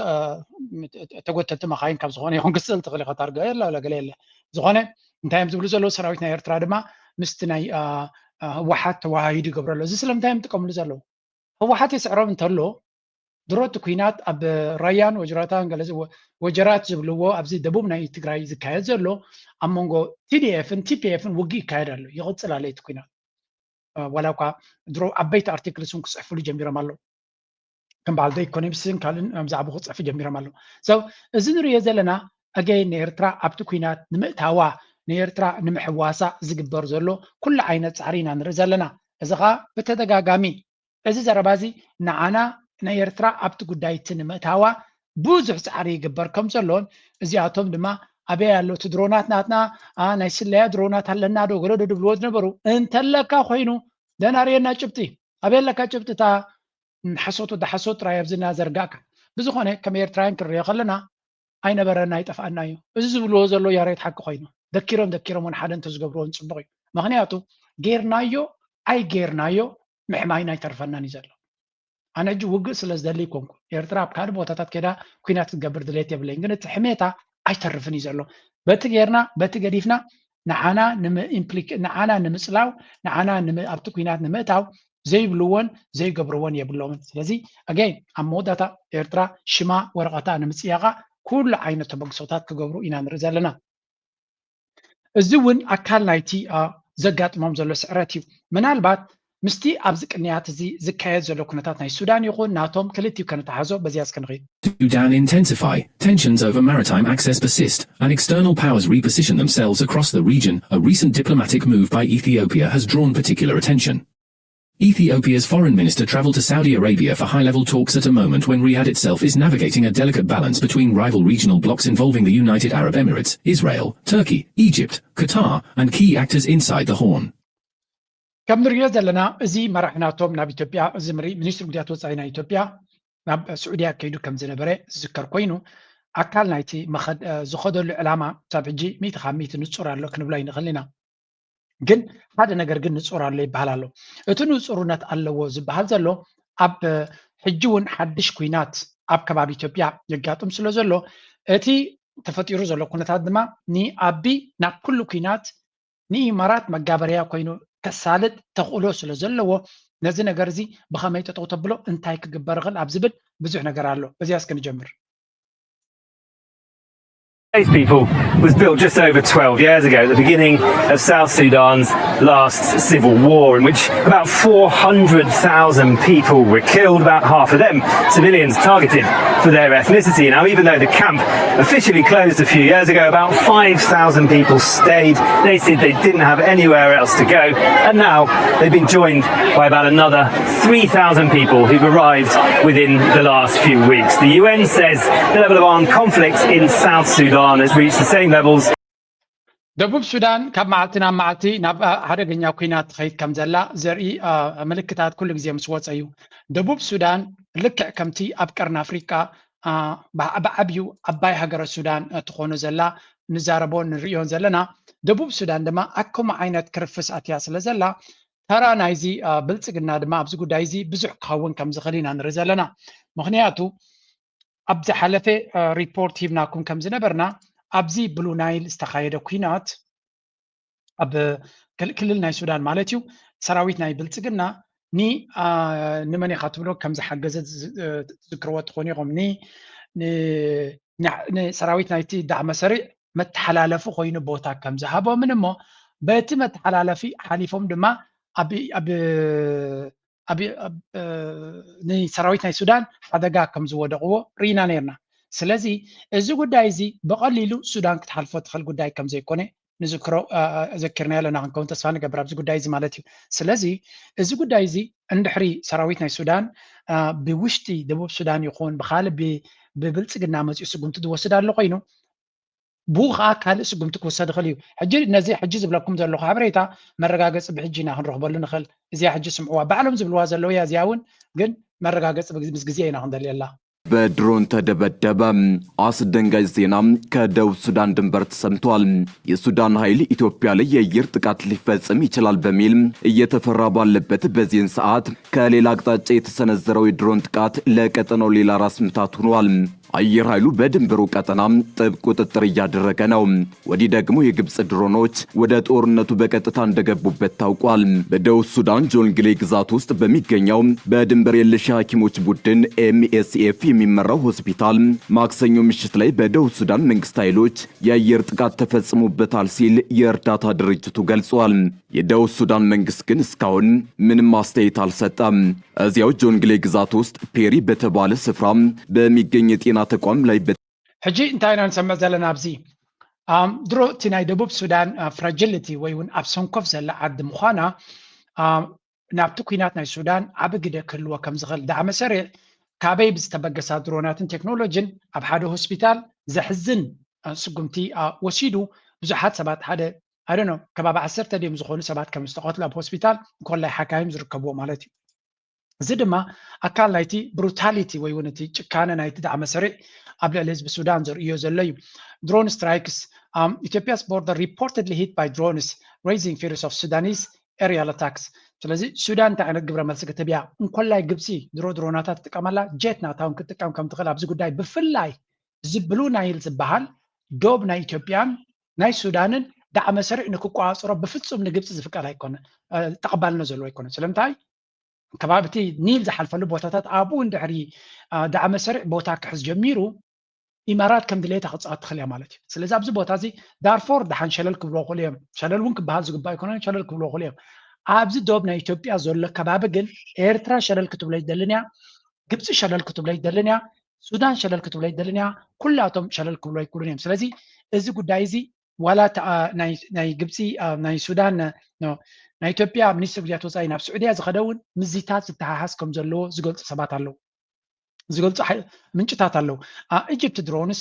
ተጎተቲ መኻይን ካብ ዝኾነ ይኹን ክስእል ትኽእል ኢኻ፣ ታርጋ የለ ገለ የለ። ዝኾነ እንታይ እዮም ዝብሉ ዘለዉ? ሰራዊት ናይ ኤርትራ ድማ ምስቲ ናይ ህወሓት ተዋሃሂዱ ይገብረሎ። እዚ ስለምንታይ እዮም ዝጥቀምሉ ዘለዉ? ህወሓት ይስዕሮም እንተሎ ድሮ እቲ ኩናት ኣብ ራያን ወጅራታን ገለ ወጀራት ዝብልዎ ኣብዚ ደቡብ ናይ ትግራይ ዝካየድ ዘሎ ኣብ መንጎ ቲ ዲ ኤፍን ቲ ፒ ኤፍን ውግእ ይካየድ ኣሎ፣ ይቕፅል ኣሎ እቲ ኩናት። ዋላ እኳ ድሮ ዓበይቲ ኣርቲክልስ እውን ክፅሕፍሉ ጀሚሮም ኣለዉ። ከም በዓል ኢኮኖሚስትን ካልእን ብዛዕባኡ ክፅሕፉ ጀሚሮም ኣለዉ። እዚ ንሪኦ ዘለና ኣገይን ንኤርትራ ኣብቲ ኩናት ንምእታዋ ንኤርትራ ንምሕዋሳ ዝግበር ዘሎ ኩሉ ዓይነት ፃዕሪ ኢና ንርኢ ዘለና። እዚ ከዓ ብተደጋጋሚ እዚ ዘረባ እዚ ንዓና ንኤርትራ ኣብቲ ጉዳይ እቲ ንምእታዋ ብዙሕ ፃዕሪ ይግበር ከም ዘሎን እዚኣቶም ድማ ኣበይ ኣሎ እቲ ድሮናት ናትና ናይ ስለያ ድሮናት ኣለና ዶ ገለ ዶ ድብልዎ ዝነበሩ እንተለካ ኮይኑ ደናርየና ጭብጢ ኣበይ ኣለካ ጭብጢ እታ ሓሶት ወዲ ሓሶት ጥራይ ኣብዚ እናዘርጋእካ። ብዝኾነ ከም ኤርትራውያን ክንሪኦ ከለና ኣይነበረና ኣይጠፍኣና እዩ። እዚ ዝብልዎ ዘሎ ያሬድ ሓቂ ኮይኑ ደኪሮም ደኪሮም እውን ሓደ እንተዝገብርዎ ንፅቡቕ እዩ። ምኽንያቱ ጌርናዮ ኣይጌርናዮ ምሕማይና ኣይተርፈናን እዩ ዘሎ። ኣነ ሕጂ ውግእ ስለ ዝደሊ ይኮንኩ ኤርትራ ኣብ ካልእ ቦታታት ከይዳ ኩናት ክትገብር ድሌት የብለይን፣ ግን እቲ ሕሜታ ኣይተርፍን እዩ ዘሎ። በቲ ጌርና በቲ ገዲፍና ንዓና ንዓና ንምፅላው ንዓና ኣብቲ ኩናት ንምእታው ዘይብልዎን ዘይገብርዎን የብሎምን። ስለዚ ኣገይን ኣብ መወዳእታ ኤርትራ ሽማ ወረቐታ ንምፅያቓ ኩሉ ዓይነት ተበግሶታት ክገብሩ ኢና ንርኢ ዘለና። እዚ እውን ኣካል ናይቲ ዘጋጥሞም ዘሎ ስዕረት እዩ። ምናልባት ምስቲ ኣብዚ ቅንያት እዚ ዝካየድ ዘሎ ኩነታት ናይ ሱዳን ይኹን ናቶም ክልቲኡ ከነተሓዞ በዚያ እስከ ንኸይድ። Sudan intensify, tensions over maritime access persist, and external powers reposition themselves across the region. A recent diplomatic move by Ethiopia has drawn particular attention. Ethiopia's foreign minister traveled to Saudi Arabia for high-level talks at a moment when Riyadh itself is navigating a delicate balance between rival regional blocs involving the United Arab Emirates, Israel, Turkey, Egypt, Qatar, and key actors inside the Horn. ከም ንሪኦ ዘለና እዚ መራሒ ናቶም ናብ ኢትዮጵያ እዚ ምሪ ሚኒስትሪ ጉዳያት ወፃኢ ናይ ኢትዮጵያ ናብ ስዑድያ ከይዱ ከም ዝነበረ ዝዝከር ኮይኑ ኣካል ናይቲ ዝኸደሉ ዕላማ ክሳብ ሕጂ ሚእቲ ካብ ሚእቲ ንፁር ኣሎ ክንብሎ ኣይንኽእል ኢና። ግን ሓደ ነገር ግን ንፁር ኣሎ ይበሃል ኣሎ። እቲ ንፁርነት ኣለዎ ዝበሃል ዘሎ ኣብ ሕጂ እውን ሓድሽ ኩናት ኣብ ከባቢ ኢትዮጵያ የጋጥም ስለ ዘሎ እቲ ተፈጢሩ ዘሎ ኩነታት ድማ ንኣቢ ናብ ኩሉ ኩናት ንኢማራት መጋበርያ ኮይኑ ከሳልጥ ተኽእሎ ስለ ዘለዎ ነዚ ነገር እዚ ብኸመይ ጠጠው ተብሎ እንታይ ክግበር ይኽእል ኣብ ዝብል ብዙሕ ነገር ኣሎ። በዚያ እስከ ንጀምር። These people was built just over twelve years ago at the beginning of South Sudan's last civil war, in which about four hundred thousand people were killed, about half of them civilians targeted for their ethnicity. Now, even though the camp officially closed a few years ago, about five thousand people stayed. They said they didn't have anywhere else to go. And now they've been joined by about another three thousand people who've arrived within the last few weeks. The U N says the level of armed conflict in South Sudan has reached the same levels. ደቡብ ሱዳን ካብ መዓልቲ ናብ መዓልቲ ናብ ሓደገኛ ኩናት ትኸይድ ከም ዘላ ዘርኢ ምልክታት ኩሉ ግዜ ምስ ወፀ እዩ። ደቡብ ሱዳን ልክዕ ከምቲ ኣብ ቀርኒ ኣፍሪቃ ብዓብዩ ዓባይ ሃገረ ሱዳን ትኾኖ ዘላ ንዛረቦ ንርእዮን ዘለና፣ ደቡብ ሱዳን ድማ ኣከሙ ዓይነት ክርፍስ ኣትያ ስለ ዘላ፣ ተራ ናይዚ ብልፅግና ድማ ኣብዚ ጉዳይ እዚ ብዙሕ ክኸውን ከም ዝኽእል ኢና ንርኢ ዘለና። ምኽንያቱ ኣብ ዝሓለፈ ሪፖርት ሂብናኩም ከም ዝነበርና፣ ኣብዚ ብሉ ናይል ዝተኻየደ ኩናት ኣብ ክልል ናይ ሱዳን ማለት እዩ፣ ሰራዊት ናይ ብልፅግና ንመን ኢኻ ትብሎ ከም ዝሓገዘ ትዝክርዎ ትኾኑ ኢኹም። ንሰራዊት ናይቲ ዳዕመ ሰሪዕ መተሓላለፊ ኮይኑ ቦታ ከም ዝሃቦምን እሞ በቲ መተሓላለፊ ሓሊፎም ድማ ንሰራዊት ናይ ሱዳን ሓደጋ ከም ዝወደቕዎ ርኢና ነርና። ስለዚ እዚ ጉዳይ እዚ ብቐሊሉ ሱዳን ክትሓልፎ ትኽእል ጉዳይ ከም ዘይኮነ ንዝክሮ ዘኪርናዮ ኣለና ክንከውን ተስፋ ንገብር ኣብዚ ጉዳይ እዚ ማለት እዩ። ስለዚ እዚ ጉዳይ እዚ እንድሕሪ ሰራዊት ናይ ሱዳን ብውሽጢ ደቡብ ሱዳን ይኹን ብካልእ ብብልፅግና መፅኡ ስጉምቲ ዝወስድ ኣሎ ኮይኑ ብኡ ከዓ ካልእ ስጉምቲ ክውሰድ ይኽእል እዩ። ሕጂ ነዚ ሕጂ ዝብለኩም ዘለኹ ሓበሬታ መረጋገፂ ብሕጂ ኢና ክንረኽበሉ ንኽእል። እዚኣ ሕጂ ስምዕዋ ባዕሎም ዝብልዋ ዘለዉ እያ። እዚኣ እውን ግን መረጋገፂ ምስ ግዜ ኢና ክንደልየላ። በድሮን ተደበደበ። አስደንጋጭ ዜና ከደቡብ ሱዳን ድንበር ተሰምቷል። የሱዳን ኃይል ኢትዮጵያ ላይ የአየር ጥቃት ሊፈጽም ይችላል በሚል እየተፈራ ባለበት በዚህን ሰዓት ከሌላ አቅጣጫ የተሰነዘረው የድሮን ጥቃት ለቀጠናው ሌላ ራስ ምታት ሆኗል። አየር ኃይሉ በድንበሩ ቀጠና ጥብቅ ቁጥጥር እያደረገ ነው። ወዲህ ደግሞ የግብጽ ድሮኖች ወደ ጦርነቱ በቀጥታ እንደገቡበት ታውቋል። በደቡብ ሱዳን ጆንግሌ ግዛት ውስጥ በሚገኘው በድንበር የለሽ ሐኪሞች ቡድን ኤምኤስኤፍ የሚመራው ሆስፒታል ማክሰኞ ምሽት ላይ በደቡብ ሱዳን መንግስት ኃይሎች የአየር ጥቃት ተፈጽሞበታል ሲል የእርዳታ ድርጅቱ ገልጿል። የደቡብ ሱዳን መንግስት ግን እስካሁን ምንም አስተያየት አልሰጠም። እዚያው ጆንግሌ ግዛት ውስጥ ፔሪ በተባለ ስፍራ በሚገኝ የጤና ተቋም ላይ ሕጂ እንታይ ኢና ንሰምዕ ዘለና ኣብዚ ድሮ እቲ ናይ ደቡብ ሱዳን ፍራጅልቲ ወይ እውን ኣብ ሰንኮፍ ዘላ ዓዲ ምዃና ናብቲ ኩናት ናይ ሱዳን ዓቢ ግደ ክህልዎ ከም ዝኽእል ዳዕመ ሰሪዕ ካበይ ብዝተበገሳ ድሮናትን ቴክኖሎጂን ኣብ ሓደ ሆስፒታል ዘሕዝን ስጉምቲ ወሲዱ ብዙሓት ሰባት ሓደ ኣደኖ ከባቢ ዓሰርተ ድዮም ዝኾኑ ሰባት ከም ዝተቐትሉ ኣብ ሆስፒታል እንኮላይ ሓካይም ዝርከብዎ ማለት እዩ። እዚ ድማ ኣካል ናይቲ ብሩታሊቲ ወይ እውን እቲ ጭካነ ናይቲ ዳዕመ ሰሪዕ ኣብ ልዕሊ ህዝቢ ሱዳን ዘርእዮ ዘሎ እዩ። Drone strikes Ethiopia's border reportedly hit by drones, raising fears of Sudanese aerial attacks. ስለዚ ሱዳን እንታይ ዓይነት ግብረ መልሲ ክትህብ እያ? እንኮላይ ግብፂ ድሮ ድሮናታት ትጥቀመላ ጀት ናታ እውን ክትጥቀም ከም ትኽእል ኣብዚ ጉዳይ ብፍላይ እዚ ብሉ ናይል ዝበሃል ዶብ ናይ ኢትዮጵያን ናይ ሱዳንን ዳዕመ ሰሪዕ ንክቆፃፀሮ ብፍፁም ንግብፂ ዝፍቀድ ኣይኮነ ተቐባልነት ዘለዎ ኣይኮነ። ስለምንታይ ከባቢ እቲ ኒል ዝሓልፈሉ ቦታታት ኣብኡ እንድሕሪ ዳዕመ ሰሪዕ ቦታ ክሕዝ ጀሚሩ ኢማራት ከም ድሌታ ክፃወት ትኽእል እያ ማለት እዩ። ስለዚ ኣብዚ ቦታ እዚ ዳርፎር ደሓን ሸለል ክብልዎ ክኽእሉ እዮም። ሸለል እውን ክበሃል ዝግባእ ኣይኮነን፣ ሸለል ክብልዎ ክኽእሉ እዮም። ኣብዚ ዶብ ናይ ኢትዮጵያ ዘሎ ከባቢ ግን ኤርትራ ሸለል ክትብሎ ኣይደልን እያ፣ ግብፂ ሸለል ክትብሎ ኣይደልን እያ፣ ሱዳን ሸለል ክትብሎ ኣይደልን እያ። ኩላቶም ሸለል ክብሎ ኣይክእሉን እዮም። ስለዚ እዚ ጉዳይ እዚ ዋላ ናይ ግብፂ ናይ ሱዳን ናይ ኢትዮጵያ ሚኒስትር ጉዳያት ወፃኢ ናብ ስዑድያ ዝኸደ እውን ምዚታት ዝተሓሓዝ ከም ዘለዎ ዝገልፁ ሰባት ኣለዉ ዝገልፁ ምንጭታት ኣለዉ። ኢጅፕት ድሮንስ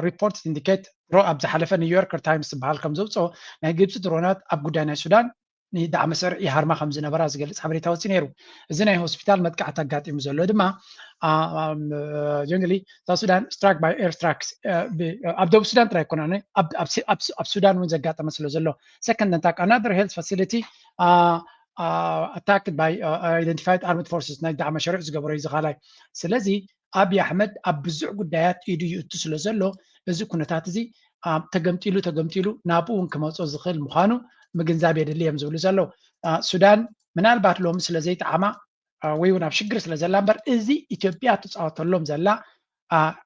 ሪፖርት ኢንዲኬት ድሮ ኣብ ዝሓለፈ ኒውዮርከር ታይምስ ዝበሃል ከም ዘውፅኦ ናይ ግብፂ ድሮናት ኣብ ጉዳይ ናይ ሱዳን ንዳዕመ ሰሪዕ ይሃርማ ከም ዝነበራ ዝገልፅ ሓበሬታ ወፂ ነይሩ። እዚ ናይ ሆስፒታል መጥቃዕቲ ኣጋጢሙ ዘሎ ድማ ጀንግሊ ሳውት ሱዳን ስትራክ ባይ ኤር ስትራክስ ኣብ ደቡብ ሱዳን ጥራይ ኣይኮነ ኣብ ሱዳን እውን ዘጋጠመ ስለ ዘሎ second attack another health facility attacked by identified armed forces ናይ ዳዕመ ሰሪዕ ዝገበሮ እዩ ዝኻላይ። ስለዚ ኣብይ ኣሕመድ ኣብ ብዙሕ ጉዳያት ኢዱ ይእቱ ስለ ዘሎ እዚ ኩነታት እዚ ተገምጢሉ ተገምጢሉ ናብኡ እውን ክመፆ ዝኽእል ምዃኑ ምግንዛብ የድሊ እዮም ዝብሉ ዘለዉ። ሱዳን ምናልባት ሎሚ ስለ ዘይጠዓማ ወይ እውን ኣብ ሽግር ስለ ዘላ እምበር እዚ ኢትዮጵያ ትፃወተሎም ዘላ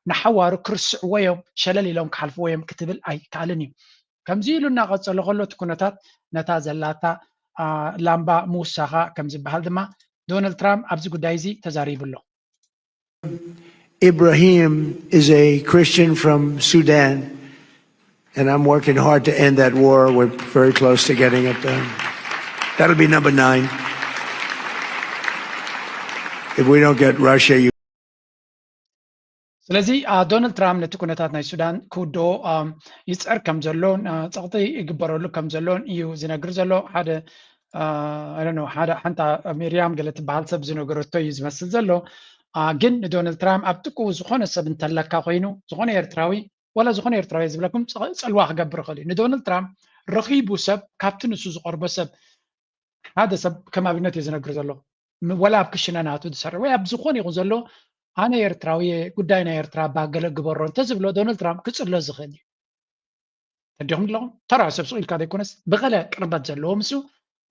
ንሓዋሩ ክርስዕዎ እዮም፣ ሸለል ኢሎም ክሓልፍዎ እዮም ክትብል ኣይከኣልን እዩ። ከምዚ ኢሉ እናቐጸለ ከሎ እቲ ኩነታት ነታ ዘላታ ላምባ ምውሳኻ ከም ዝበሃል ድማ ዶናልድ ትራምፕ ኣብዚ ጉዳይ እዚ ተዛሪቡ ኣሎ። Ibrahim is a Christian from Sudan, and I'm working hard to end that war. We're very close to getting it done. That'll be number nine. If we don't get Russia, you ስለዚ ዶናልድ ትራምፕ ነቲ ኩነታት ናይ ሱዳን ክውድኦ ይፅዕር ከም ዘሎን ፀቕጢ ይግበረሉ ከም ዘሎን እዩ ዝነግር ዘሎ። ሓደ ሓደ ሓንታ ሚርያም ገለ ትበሃል ሰብ ዝነገረቶ እዩ ዝመስል ዘሎ። ግን ንዶናልድ ትራምፕ ኣብ ጥቅኡ ዝኾነ ሰብ እንተለካ ኮይኑ፣ ዝኾነ ኤርትራዊ፣ ዋላ ዝኾነ ኤርትራዊ ዝብለኩም፣ ፅልዋ ክገብር ይኽእል እዩ። ንዶናልድ ትራምፕ ረኺቡ ሰብ፣ ካብቲ ንሱ ዝቐርቦ ሰብ ሓደ ሰብ ከም ኣብነት እየ ዝነግር ዘሎ። ወላ ኣብ ክሽነ ናቱ ዝሰርሕ ወይ ኣብ ዝኾነ ይኹን ዘሎ፣ ኣነ ኤርትራዊ እየ፣ ጉዳይ ናይ ኤርትራ እባ ገለ ግበሮ እንተዝብሎ፣ ዶናልድ ትራምፕ ክጽሎ ዝኽእል እዩ። ተዲኹም ኣለኹም? ተራ ሰብ ስቕ ኢልካ ዘይኮነስ፣ ብቐለ ቅርበት ዘለዎ ምስኡ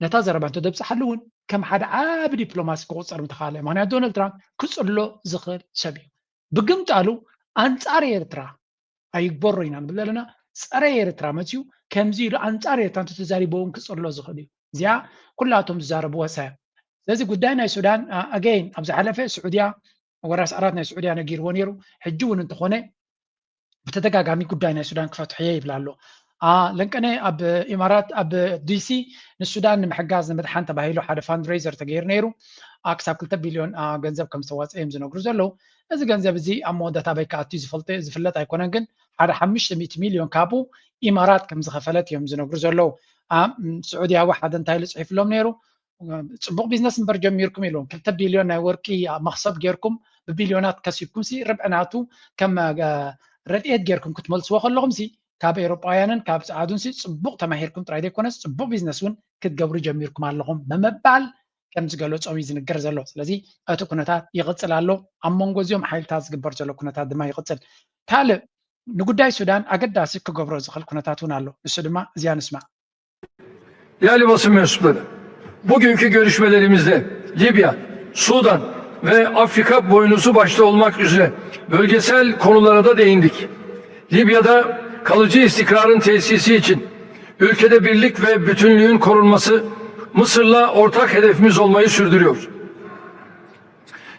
ነታ ዘረባ እንተደብጽሓሉ እውን ከም ሓደ ዓቢ ዲፕሎማሲ ክቑጸር ምተኻእለ። ምኽንያቱ ዶናልድ ትራምፕ ክጽሎ ዝኽእል ሰብ እዩ። ብግምጣሉ ኣንጻር ኤርትራ ኣይግበሮ ኢና ንብል ዘለና፣ ጸረ ኤርትራ መጽዩ ከምዚ ኢሉ ኣንጻር ኤርትራ እንተተዛሪቡ እውን ክጽሎ ዝኽእል እዩ። እዚኣ ኩላቶም ዝዛረብዎ እሳ እያ። ስለዚ ጉዳይ ናይ ሱዳን ኣገይን ኣብ ዝሓለፈ ስዑድያ ወራስ ዓራት ናይ ስዑድያ ነጊርዎ ነይሩ። ሕጂ እውን እንተኾነ ብተደጋጋሚ ጉዳይ ናይ ሱዳን ክፈትሕየ ይብል ኣሎ። ለንቀነ ኣብ ኢማራት ኣብ ዲሲ ንሱዳን ንምሕጋዝ ንምድሓን ተባሂሉ ሓደ ፋንድሬዘር ተገይሩ ነይሩ። ክሳብ ክልተ ቢልዮን ገንዘብ ከም ዝተዋፀ እዮም ዝነግሩ ዘለዉ። እዚ ገንዘብ እዚ ኣብ መወዳእታ ኣበይ ክኣቱ ዝፍለጥ ኣይኮነን፣ ግን ሓደ ሓሙሽተ ሚእቲ ሚልዮን ካብኡ ኢማራት ከም ዝኸፈለት እዮም ዝነግሩ ዘለዉ። ስዑድያ እውን ሓደ እንታይ ኢሉ ፅሒፍሎም ነይሩ፣ ፅቡቕ ቢዝነስ እምበር ጀሚርኩም ኢልዎም። ክልተ ቢልዮን ናይ ወርቂ መኽሰብ ጌርኩም ብቢልዮናት ከሲብኩም ሲ ርብዒ ናቱ ከም ረድኤት ጌርኩም ክትመልስዎ ከለኹም ሲ ካብ ኤውሮጳውያንን ካብ ጸዓዱን ሲ ጽቡቕ ተማሂርኩም ጥራይ ዘይኮነስ ጽቡቕ ቢዝነስ እውን ክትገብሩ ጀሚርኩም ኣለኹም ብምባል ከም ዝገለጾም እዩ ዝንገር ዘሎ። ስለዚ እቲ ኩነታት ይቕጽል ኣሎ። ኣብ መንጎ እዚኦም ሓይልታት ዝግበር ዘሎ ኩነታት ድማ ይቕጽል። ካልእ ንጉዳይ ሱዳን ኣገዳሲ ክገብሮ ዝኽእል ኩነታት እውን ኣሎ። ንሱ ድማ እዚኣ ንስማዕ። Değerli basın mensupları, bugünkü görüşmelerimizde Libya, Sudan ve Afrika boynuzu başta olmak üzere bölgesel konulara da değindik. Libya'da kalıcı istikrarın tesisi için ülkede birlik ve bütünlüğün korunması Mısır'la ortak hedefimiz olmayı sürdürüyor.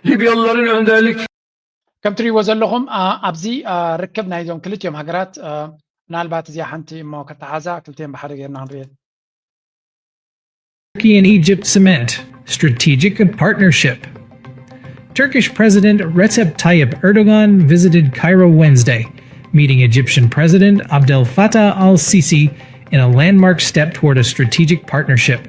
Libyalıların önderlik ከም ትሪእዎ ዘለኹም ኣብዚ ርክብ ናይዞም ክልቲኦም ሃገራት ምናልባት እዚኣ ሓንቲ እሞ ከተሓዛ ክልቲኦም ብሓደ ጌርና ክንሪኤን። Turkey and Egypt cement strategic partnership. Turkish President Recep Tayyip Erdogan visited Cairo Wednesday, meeting Egyptian President Abdel Fattah al Sisi in a landmark step toward a strategic partnership.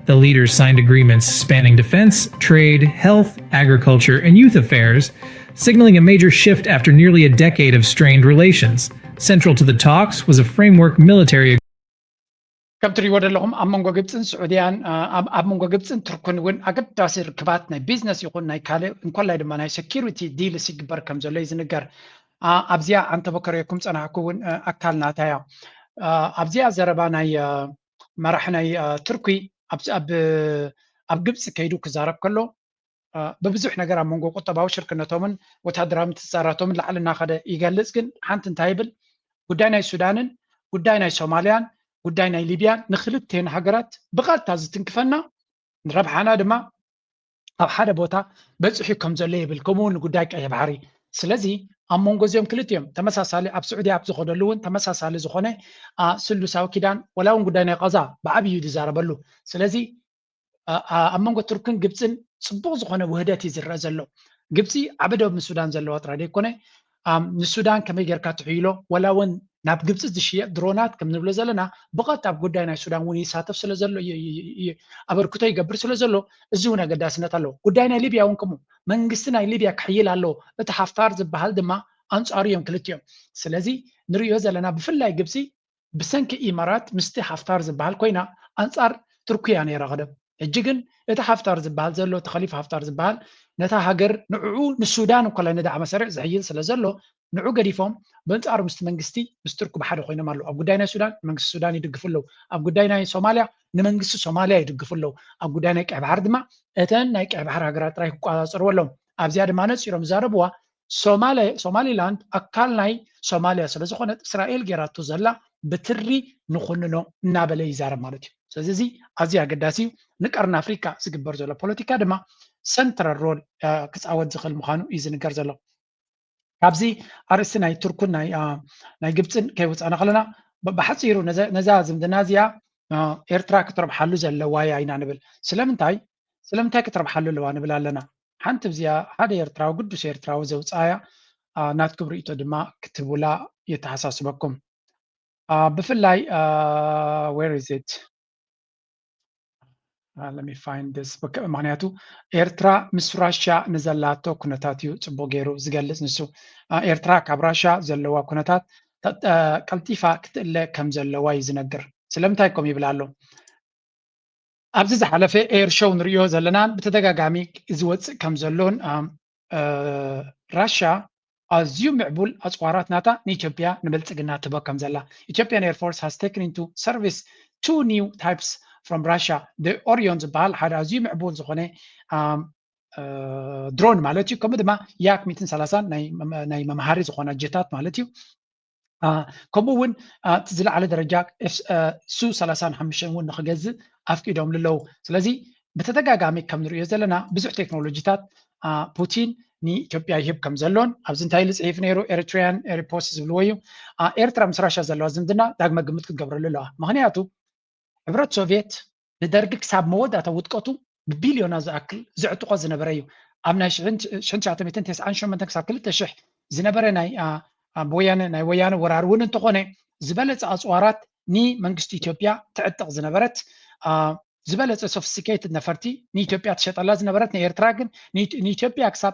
The leaders signed agreements spanning defense, trade, health, agriculture, and youth affairs, signaling a major shift after nearly a decade of strained relations. Central to the talks was a framework military ከም ትሪእዎ ዘለኹም ኣብ መንጎ ግብፅን ስዑድያን ኣብ መንጎ ግብፅን ቱርክን እውን ኣገዳሲ ርክባት ናይ ቢዝነስ ይኹን ናይ ካልእ እንኮላይ ድማ ናይ ሴኪሪቲ ዲልስ ይግበር ከም ዘሎ እዩ ዝንገር። ኣብዚኣ ኣንተበከረኩም ፀናሕኩ እውን ኣካል ናታ እያ። ኣብዚኣ ዘረባ ናይ መራሕ ናይ ቱርኪ ኣብ ግብፂ ከይዱ ክዛረብ ከሎ ብብዙሕ ነገር ኣብ መንጎ ቁጠባዊ ሽርክነቶምን ወታደራዊ ምትእስሳራቶምን ላዕሊ እናኸደ ይገልፅ። ግን ሓንቲ እንታይ ይብል፣ ጉዳይ ናይ ሱዳንን ጉዳይ ናይ ሶማልያን ጉዳይ ናይ ሊብያን ንክልቴን ሃገራት ብቐጥታ ዝትንክፈና ንረብሓና ድማ ኣብ ሓደ ቦታ በፂሑ ከም ዘሎ ይብል። ከምኡ እውን ንጉዳይ ቀይሕ ባሕሪ። ስለዚ ኣብ መንጎ እዚኦም ክልቲኦም ተመሳሳሊ ኣብ ስዑዲ ኣብ ዝኸደሉ እውን ተመሳሳሊ ዝኾነ ስሉሳዊ ኪዳን ወላ እውን ጉዳይ ናይ ቐዛ ብዓብዩ ዝዛረበሉ። ስለዚ ኣብ መንጎ ቱርክን ግብፅን ፅቡቕ ዝኾነ ውህደት እዩ ዝረአ ዘሎ። ግብፂ ዓቢ ዶብ ምስ ሱዳን ዘለዋ ጥራይ ዘይኮነ ንሱዳን ከመይ ጌርካ ትሕይሎ ወላ እውን ናብ ግብፂ ዝሽየጥ ድሮናት ከም ንብሎ ዘለና ብቐጥታ ኣብ ጉዳይ ናይ ሱዳን እውን ይሳተፍ ስለ ዘሎ ኣበርክቶ ይገብር ስለ ዘሎ እዚ እውን ኣገዳስነት ኣለዎ። ጉዳይ ናይ ሊብያ እውን ከምኡ መንግስቲ ናይ ሊብያ ክሕይል ኣለዎ። እቲ ሓፍታር ዝበሃል ድማ ኣንፃሩ እዮም ክልቲኦም። ስለዚ ንሪኦ ዘለና ብፍላይ ግብፂ ብሰንኪ ኢማራት ምስቲ ሓፍታር ዝበሃል ኮይና ኣንፃር ቱርኪ እያ ነይራ ቀደም። ሕጂ ግን እቲ ሓፍታር ዝበሃል ዘሎ እቲ ከሊፋ ሓፍታር ዝበሃል ነታ ሃገር ንዕኡ ንሱዳን እንኮላይ ንዳዕመ ሰሪዕ ዝሕይል ስለ ዘሎ ንዑ ገዲፎም በንፃሩ ምስቲ መንግስቲ ምስ ቱርኪ ብሓደ ኮይኖም ኣለዉ። ኣብ ጉዳይ ናይ ሱዳን ንመንግስቲ ሱዳን ይድግፉ ኣለዉ። ኣብ ጉዳይ ናይ ሶማልያ ንመንግስቲ ሶማልያ ይድግፉ ኣለዉ። ኣብ ጉዳይ ናይ ቀይ ባሕሪ ድማ እተን ናይ ቀይ ባሕሪ ሃገራት ጥራይ ክቆፃፀርዎ ኣለዎም። ኣብዚኣ ድማ ነፂሮም ዝዛረብዋ ሶማሊላንድ ኣካል ናይ ሶማልያ ስለዝኾነት እስራኤል ጌራቶ ዘላ ብትሪ ንኹንኖ እናበለ ይዛረብ ማለት እዩ። ስለዚ እዚ ኣዝዩ ኣገዳሲ እዩ። ንቀርኒ ኣፍሪካ ዝግበር ዘሎ ፖለቲካ ድማ ሰንትራል ሮል ክፃወት ዝኽእል ምዃኑ እዩ ዝንገር ዘሎ። ካብዚ ኣርእስቲ ናይ ቱርኩን ናይ ግብፅን ከይወፃና ከለና ብሓፂሩ ነዛ ዝምድና እዚኣ ኤርትራ ክትረብሓሉ ዘለዋ እያ ኢና ንብል። ስለምንታይ ስለምንታይ ክትረብሓሉ ኣለዋ ንብል ኣለና? ሓንቲ ብዚኣ ሓደ ኤርትራዊ ግዱስ ኤርትራዊ ዘውፅኣያ ናትኩም ርእቶ ድማ ክትብላ የተሓሳስበኩም። ብፍላይ where is it let me find this ምክንያቱ ኤርትራ ምስ ራሻ ንዘላቶ ኩነታት እዩ ፅቡቅ ገይሩ ዝገልፅ ንሱ። ኤርትራ ካብ ራሻ ዘለዋ ኩነታት ቀልጢፋ ክትእለ ከም ዘለዋ እዩ ዝነግር። ስለምንታይ ከም ይብል ኣሎ? ኣብዚ ዝሓለፈ ኤር ሾው ንሪኦ ዘለናን ብተደጋጋሚ ዝወፅእ ከም ዘሎን ራሻ ኣዝዩ ምዕቡል ኣፅዋራት ናታ ንኢትዮጵያ ንብልፅግና ትህቦ ከም ዘላ። Ethiopian Air Force has taken into service two new types from Russia. The Orion ዝበሃል ሓደ ኣዝዩ ምዕቡል ዝኾነ ድሮን ማለት እዩ። ከምኡ ድማ ያክ ሚትን ሰላሳን ናይ መምሃሪ ዝኾና ጀታት ማለት እዩ። ከምኡ እውን እቲ ዝለዓለ ደረጃ ሱ ሰላሳን ሓሙሽተን እውን ንክገዝእ ኣፍቂዶም ኣለዉ። ስለዚ ብተደጋጋሚ ከም ንሪኦ ዘለና ብዙሕ ቴክኖሎጂታት ፑቲን ንኢትዮጵያ ይህብ ከም ዘሎን ኣብዚ እንታይ ኢሉ ፅሒፍ ነይሩ? ኤሪትሪያን ሪፖስት ዝብልዎ እዩ። ኤርትራ ምስ ራሻ ዘለዋ ዝምድና ዳግመ ግምት ክትገብረሉ ኣለዋ። ምክንያቱ ሕብረት ሶቪየት ንደርጊ ክሳብ መወዳእታ ውድቀቱ ብቢልዮና ዝኣክል ዝዕጥቆ ዝነበረ እዩ። ኣብ ናይ ሽሕን ትሽዓተ ሚእትን ተስዓን ሸሞንተን ክሳብ ክልተ ሽሕ ዝነበረ ናይ ወያነ ናይ ወያነ ወራር እውን እንተኾነ ዝበለፀ ኣፅዋራት ንመንግስቲ ኢትዮጵያ ትዕጥቕ ዝነበረት ዝበለፀ ሶፊስቲኬትድ ነፈርቲ ንኢትዮጵያ ትሸጠላ ዝነበረት ንኤርትራ ግን ንኢትዮጵያ ክሳብ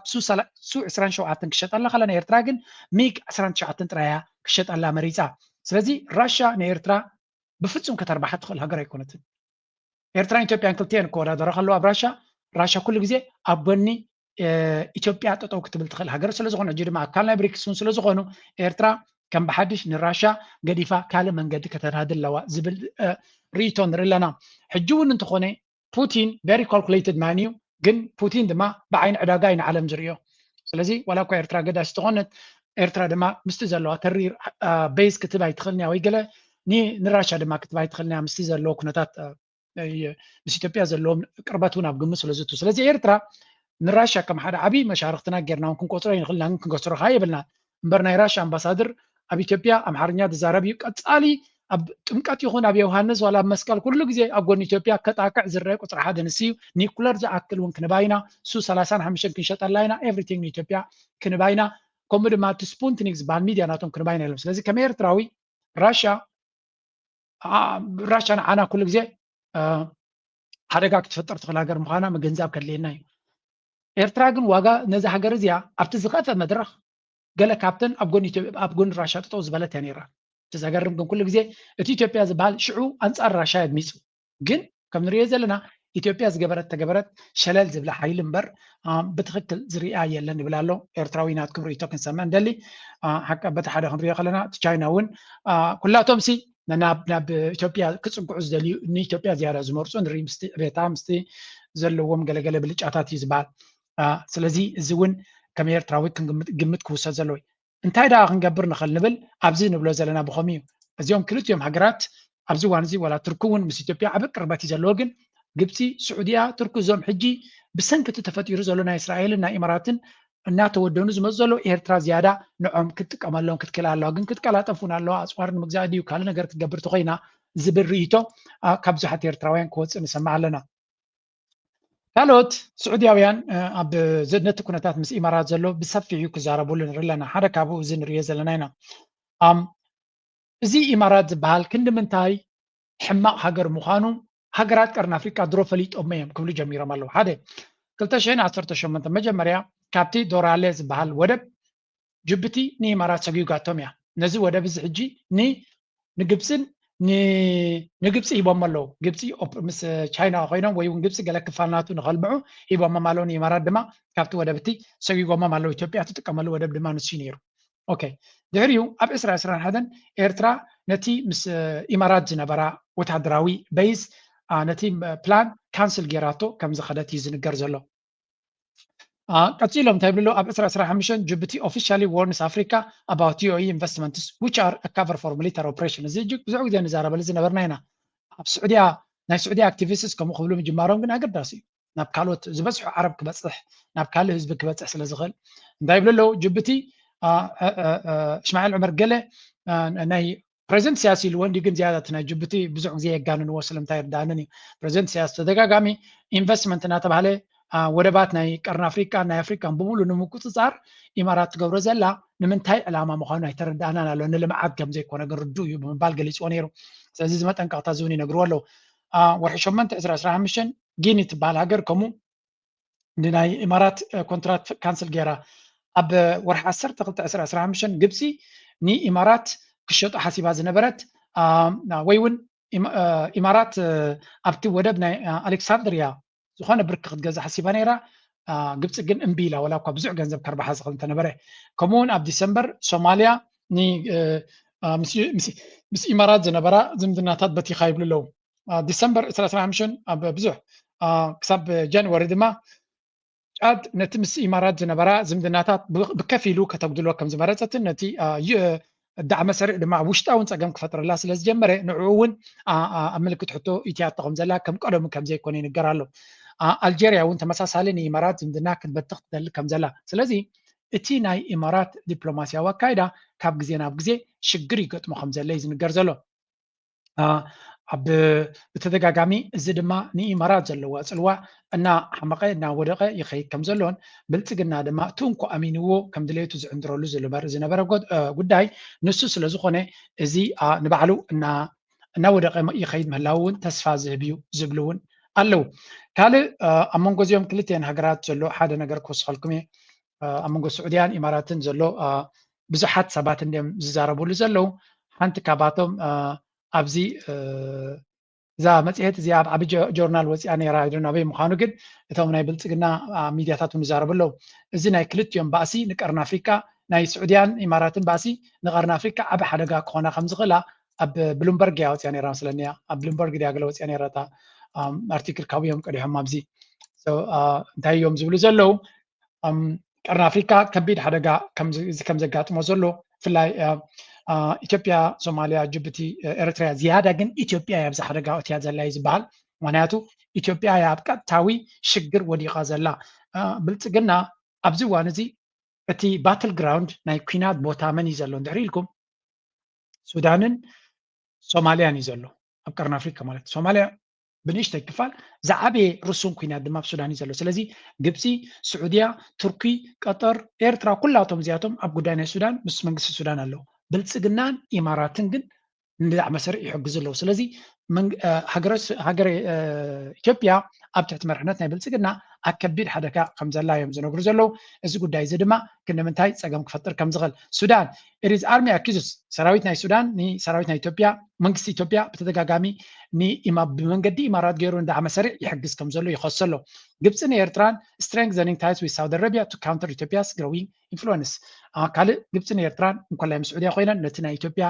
ሱ ዕስራን ሸውዓተን ክሸጠላ ከላ ንኤርትራ ግን ሚግ ዕስራን ትሽዓተን ጥራያ ክሸጠላ መሪፃ። ስለዚ ራሻ ንኤርትራ ብፍፁም ከተርባሓ ትኽእል ሃገር ኣይኮነትን። ኤርትራን ኢትዮጵያን ክልቲኤን ክወዳደራ ከለዋ ኣብ ራሻ ራሻ ኩሉ ግዜ ኣብ ጎኒ ኢትዮጵያ ጠጠው ክትብል ትኽእል ሃገር ስለዝኾነ ሕጂ ድማ ኣካል ናይ ብሪክስ እውን ስለዝኾኑ ኤርትራ ከም ብሓድሽ ንራሻ ገዲፋ ካልእ መንገዲ ከተራህድ ኣለዋ ዝብል ርእይቶ ንርኢ ኣለና። ሕጂ እውን እንተኾነ ፑቲን very calculated man እዩ። ግን ፑቲን ድማ ብዓይኒ ዕዳጋ እዩ ንዓለም ዝርእዮ። ስለዚ ዋላ እኳ ኤርትራ ገዳሲ ተኾነት ኤርትራ ድማ ምስቲ ዘለዋ ተሪር ቤዝ ክትብ ኣይትኽእልን እያ ወይ ገለ ንራሻ ድማ ክትብ ኣይትኽእልን እያ ምስቲ ዘለዎ ኩነታት ምስ ኢትዮጵያ ዘለዎም ቅርበት እውን ኣብ ግምት ስለ ዝእቱ። ስለዚ ኤርትራ ንራሻ ከም ሓደ ዓብዪ መሻርክትና ጌርና እውን ክንቆፅሮ ይንኽእል ኢና፣ ግን ክንከስሮ ከዓ የብልና። እምበር ናይ ራሻ ኣምባሳድር ኣብ ኢትዮጵያ ኣምሓርኛ ዝዛረብ እዩ። ቀፃሊ ኣብ ጥምቀት ይኹን ኣብ ዮሃንስ ዋላ ኣብ መስቀል ኩሉ ግዜ ኣብ ጎኒ ኢትዮጵያ ከጣቅዕ ዝረአ ቁፅሪ ሓደ ንሱ እዩ። ኒኩለር ዝኣክል እውን ክንባ ኢና። ሱ ሰላሳን ሓሙሽተን ክንሸጠላ ኢና። ኤቭሪቲንግ ንኢትዮጵያ ክንባ ኢና። ከምኡ ድማ እቲ ስፑትኒክ ዝበሃል ሚድያ ናቶም ክንባ ኢና ኢሎም። ስለዚ ከም ኤርትራዊ ራሻ ራሻ ንዓና ኩሉ ግዜ ሓደጋ ክትፈጥር ትኽእል ሃገር ምዃና ምግንዛብ ከድልየና እዩ። ኤርትራ ግን ዋጋ ነዚ ሃገር እዚኣ ኣብቲ ዝኸፍአ መድረኽ ገለ ካብተን ኣብ ጎኒ ኢትዮጵያ ኣብ ጎኒ ራሻ ጠጠው ዝበለት እያ ነይራ። እቲ ዘገርም ግን ኩሉ ግዜ እቲ ኢትዮጵያ ዝበሃል ሽዑ ኣንጻር ራሻ እዩ ኣድሚፁ። ግን ከም ንሪኦ ዘለና ኢትዮጵያ ዝገበረት ተገበረት ሸለል ዝብላ ሓይሊ እምበር ብትኽክል ዝሪኣ የለን ይብል ኣሎ። ኤርትራዊ ናትኩም ርእይቶ ክንሰምዕ ንደሊ። ሓቂ በቲ ሓደ ክንሪኦ ከለና እቲ ቻይና እውን ኩላቶም ሲ ናብ ኢትዮጵያ ክፅግዑ ዝደልዩ ንኢትዮጵያ ዝያዳ ዝመርፁ ንርኢ ምስቲ ዕቤታ ምስቲ ዘለዎም ገለገለ ብልጫታት እዩ ዝበሃል። ስለዚ እዚ እውን ከም ኤርትራዊ ግምት ክውሰድ ዘለዎ እዩ። እንታይ ደኣ ክንገብር ንኽእል ንብል ኣብዚ ንብሎ ዘለና ብኸምኡ እዩ። እዚኦም ክልቲኦም ሃገራት ኣብዚ እዋን እዚ ዋላ ቱርኪ እውን ምስ ኢትዮጵያ ዓቢ ቅርበት እዩ ዘለዎ፣ ግን ግብፂ፣ ስዑድያ፣ ቱርኪ እዞም ሕጂ ብሰንኪ እቲ ተፈጢሩ ዘሎ ናይ እስራኤልን ናይ ኢማራትን እናተወደኑ ዝመፁ ዘለዉ ኤርትራ ዝያዳ ንዖም ክትጥቀመሎም ክትክእል ኣለዋ። ግን ክትቀላጠፍ እውን ኣለዋ። ኣፅዋር ንምግዛእ ድዩ ካልእ ነገር ክትገብር ተኾይና ዝብል ርእይቶ ካብ ብዙሓት ኤርትራውያን ክወፅእ ንሰምዕ ኣለና። ካልኦት ስዑድያውያን ኣብ ነቲ ኩነታት ምስ ኢማራት ዘሎ ብሰፊሑ ክዛረብሉ ንርኢ ኣለና። ሓደ ካብኡ እዚ ንሪኦ ዘለና ኢና። እዚ ኢማራት ዝበሃል ክንዲ ምንታይ ሕማቕ ሃገር ምዃኑ ሃገራት ቀርኒ ኣፍሪቃ ድሮ ፈሊጦሞ እዮም ክብሉ ጀሚሮም ኣለዉ። ሓደ ክልተ ሽሕን ዓሰርተ ሸሞንተ መጀመርያ ካብቲ ዶራሌ ዝበሃል ወደብ ጅቡቲ ንኢማራት ሰጒጋቶም እያ። ነዚ ወደብ እዚ ሕጂ ንግብፅን ንግብፂ ሂቦሞ ኣለዉ። ግብፂ ምስ ቻይና ኮይኖም ወይ እውን ግብፂ ገለ ክፋል ናቱ ንኸልምዑ ሂቦሞም ኣለዉ። ንኢማራት ድማ ካብቲ ወደብ እቲ ሰጒጎሞም ኣለዉ። ኢትዮጵያ ትጥቀመሉ ወደብ ድማ ንሱ ነይሩ። ኦኬ ድሕሪኡ ኣብ ዕስራ ዕስራን ሓደን ኤርትራ ነቲ ምስ ኢማራት ዝነበራ ወታደራዊ በይዝ ነቲ ፕላን ካንስል ጌራቶ ከም ዝኸደት እዩ ዝንገር ዘሎ። ቀፂሎም እንታይ ይብሉ ኣለዉ? ኣብ ዕስራ ዕስራ ሓሙሽተ ጅቡቲ officially warns Africa about U A E investments which are a cover for military operation። እዚ ብዙሕ ግዜ ንዛረበሉ ዝነበርና ኢና። ኣብ ስዑድያ ናይ ስዑድያ activists ከምኡ ክብሉ ምጅማሮም ግን ኣገዳሲ እዩ። ናብ ካልኦት ዝበዝሑ ዓረብ ክበፅሕ፣ ናብ ካልእ ህዝቢ ክበፅሕ ስለ ዝኽእል እንታይ ይብሉ ኣለዉ? ጅቡቲ፣ እስማዒል ዑመር ገለ ናይ ፕሬዚደንት ኢሳያስ ኢልዎ እንዲ ግን ዝያዳ እቲ ናይ ጅቡቲ ብዙሕ ግዜ የጋንንዎ ስለምንታይ ይርዳእንን እዩ። ፕሬዚደንት ኢሳያስ ተደጋጋሚ ኢንቨስትመንት እናተባህለ ወደባት ናይ ቀርኒ ኣፍሪቃ ናይ ኣፍሪቃን ብምሉ ንምቁፅፃር ኢማራት ትገብሮ ዘላ ንምንታይ ዕላማ ምዃኑ ኣይተረዳእናን ኣሎ። ንልምዓት ከም ዘይኮነ ግን ርዱእ እዩ ብምባል ገሊፅዎ ነይሩ። ስለዚ እዚ መጠንቀቕታ እዚ እውን ይነግርዎ ኣለዉ። ወርሒ ሸሞንተ ዕስራ ዕስራ ሓሙሽተ ጊኒ ትበሃል ሃገር ከምኡ ንናይ ኢማራት ኮንትራት ካንስል ገይራ። ኣብ ወርሒ ዓሰርተ ክልተ ዕስራ ዕስራ ሓሙሽተ ግብፂ ንኢማራት ክሸጦ ሓሲባ ዝነበረት ወይ እውን ኢማራት ኣብቲ ወደብ ናይ ኣሌክሳንድሪያ ዝኾነ ብርኪ ክትገዛ ሓሲባ ነይራ። ግብፂ ግን እምቢ ኢላ፣ ወላ እኳ ብዙሕ ገንዘብ ከርብሓ ዝኽእል እንተነበረ። ከምኡ እውን ኣብ ዲሰምበር ሶማልያ ምስ ኢማራት ዝነበራ ዝምድናታት በቲኻ ይብሉ ኣለዉ። ዲሰምበር ዕስራ ዕስራ ሓሙሽተ ኣብ ብዙሕ ክሳብ ጃንዋሪ ድማ ጫድ ነቲ ምስ ኢማራት ዝነበራ ዝምድናታት ብከፊሉ ከተጉድሎ ከም ዝመረፀትን ነቲ ዳዕመ ሰሪዕ ድማ ኣብ ውሽጣ እውን ፀገም ክፈጥረላ ስለ ዝጀመረ ንዕኡ እውን ኣብ ምልክት ሕቶ ኢትያቶ ከም ዘላ ከም ቀደሙ ከም ዘይኮነ ይንገር ኣሎ። ኣልጀርያ እውን ተመሳሳሊ ንኢማራት ዝምድና ክትበትኽ ትደሊ ከም ዘላ። ስለዚ እቲ ናይ ኢማራት ዲፕሎማስያዊ ኣካይዳ ካብ ግዜ ናብ ግዜ ሽግር ይገጥሞ ከም ዘለ እዩ ዝንገር ዘሎ። ኣብ ብተደጋጋሚ እዚ ድማ ንኢማራት ዘለዋ ፅልዋ እናሓመቐ እናወደቐ ይኸይድ ከም ዘሎን ብልፅግና ድማ እቲ እንኮ ኣሚንዎ ከም ድሌቱ ዝዕንድረሉ ዝነበረ ጉዳይ ንሱ ስለ ዝኾነ እዚ ንባዕሉ እናወደቐ ይኸይድ ምህላው እውን ተስፋ ዝህብ እዩ ዝብሉ እውን ኣለዉ። ካልእ ኣብ መንጎ እዚኦም ክልቲአን ሃገራት ዘሎ ሓደ ነገር ክወስኸልኩም እየ። ኣብ መንጎ ስዑድያን ኢማራትን ዘሎ ብዙሓት ሰባት እንዲም ዝዛረብሉ ዘለዉ። ሓንቲ ካባቶም ኣብዚ እዛ መፅሄት እዚኣ ኣብ ዓቢ ጆርናል ወፂኣ ነይራ። ኣይዶ ናበይ ምዃኑ ግን እቶም ናይ ብልፅግና ሚድያታት እውን ይዛረቡ ኣለዉ። እዚ ናይ ክልቲኦም ባእሲ ንቀርኒ ኣፍሪቃ ናይ ስዑድያን ኢማራትን ባእሲ ንቀርኒ ኣፍሪቃ ዓቢ ሓደጋ ክኾና ከም ዝኽእላ ኣብ ብሉምበርግ እያ ወፂኣ ነይራ መስለኒ እያ። ኣብ ብሉምበርግ ድያ ገለ ወፂኣ ነይራ እታ ኣርቲክል ካብኡ እዮም ቀዲሖም ኣብዚ። እንታይ እዮም ዝብሉ ዘለዉ? ቀርኒ ኣፍሪካ ከቢድ ሓደጋ ከም ዘጋጥሞ ዘሎ ብፍላይ ኢትዮጵያ፣ ሶማልያ፣ ጅቡቲ፣ ኤርትራ ዝያዳ ግን ኢትዮጵያ እያ ኣብዚ ሓደጋ እትያ ዘላ እዩ ዝበሃል። ምክንያቱ ኢትዮጵያ እያ ኣብ ቀጥታዊ ሽግር ወዲቓ ዘላ። ብልፅግና ኣብዚ እዋን እዚ እቲ ባትል ግራውንድ ናይ ኩናት ቦታ መን እዩ ዘሎ እንድሕሪ ኢልኩም ሱዳንን ሶማልያን እዩ ዘሎ ኣብ ቀርኒ ኣፍሪካ ማለት ሶማልያ ብንእሽተይ ክፋል ዝዓበየ ርሱን ኩናት ድማ ኣብ ሱዳን እዩ ዘሎ። ስለዚ ግብፂ፣ ስዑድያ፣ ቱርኪ፣ ቀጠር፣ ኤርትራ ኩላቶም እዚኣቶም ኣብ ጉዳይ ናይ ሱዳን ምስ መንግስቲ ሱዳን ኣለዉ። ብልፅግናን ኢማራትን ግን ንዳዕመ ሰሪዕ ይሕግዙ ኣለዉ። ስለዚ ሃገረ ኢትዮጵያ ኣብ ትሕቲ መርሕነት ናይ ብልፅግና ኣብ ከቢድ ሓደጋ ከም ዘላ እዮም ዝነግሩ ዘለዉ። እዚ ጉዳይ እዚ ድማ ክንምንታይ ፀገም ክፈጥር ከም ዝኽእል ሱዳን ኢሪዝ ኣርሚ ኣኪዙስ ሰራዊት ናይ ሱዳን ንሰራዊት ናይ ኢትዮጵያ መንግስቲ ኢትዮጵያ ብተደጋጋሚ ብመንገዲ ኢማራት ገይሩ ንዳዕመ ሰሪዕ ይሕግዝ ከም ዘሎ ይኸሶ ኣሎ። ግብፅን ኤርትራን strengthening ties with Saudi Arabia to counter Ethiopia's growing influence። ካልእ ግብፅን ኤርትራን እንኮላይ ምስ ስዑድያ ኮይነን ነቲ ናይ ኢትዮጵያ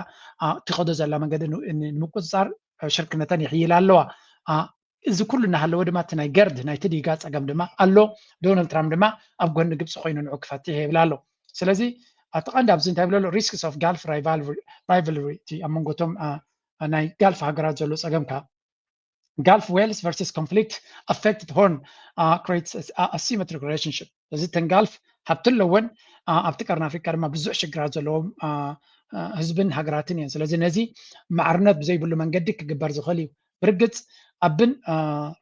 ትኸዶ ዘላ መንገዲ ንምቁፅፃር ሽርክነተን ይሕይላ ኣለዋ። እዚ ኩሉ እናሃለወ ድማ እቲ ናይ ገርድ ናይቲ ዲጋ ፀገም ድማ ኣሎ። ዶናልድ ትራምፕ ድማ ኣብ ጎኒ ግብፂ ኮይኑ ንዑ ክፈትሕ ይብል ኣሎ። ስለዚ እቲ ቀንዲ ኣብዚ እንታይ ይብለሉ risks of Gulf rivalry እቲ ኣብ መንጎቶም ናይ ጋልፍ ሃገራት ዘሎ ፀገም ከዓ Gulf wealth versus conflict affected Horn creates asymmetric relationship። እዚ ተን ጋልፍ ሃብቲ ኣለወን ኣብቲ ቀርኒ ኣፍሪካ ድማ ብዙሕ ሽግራት ዘለዎም ህዝብን ሃገራትን እየን። ስለዚ ነዚ ማዕርነት ብዘይብሉ መንገዲ ክግበር ዝኽእል እዩ። ብርግፅ ኣብን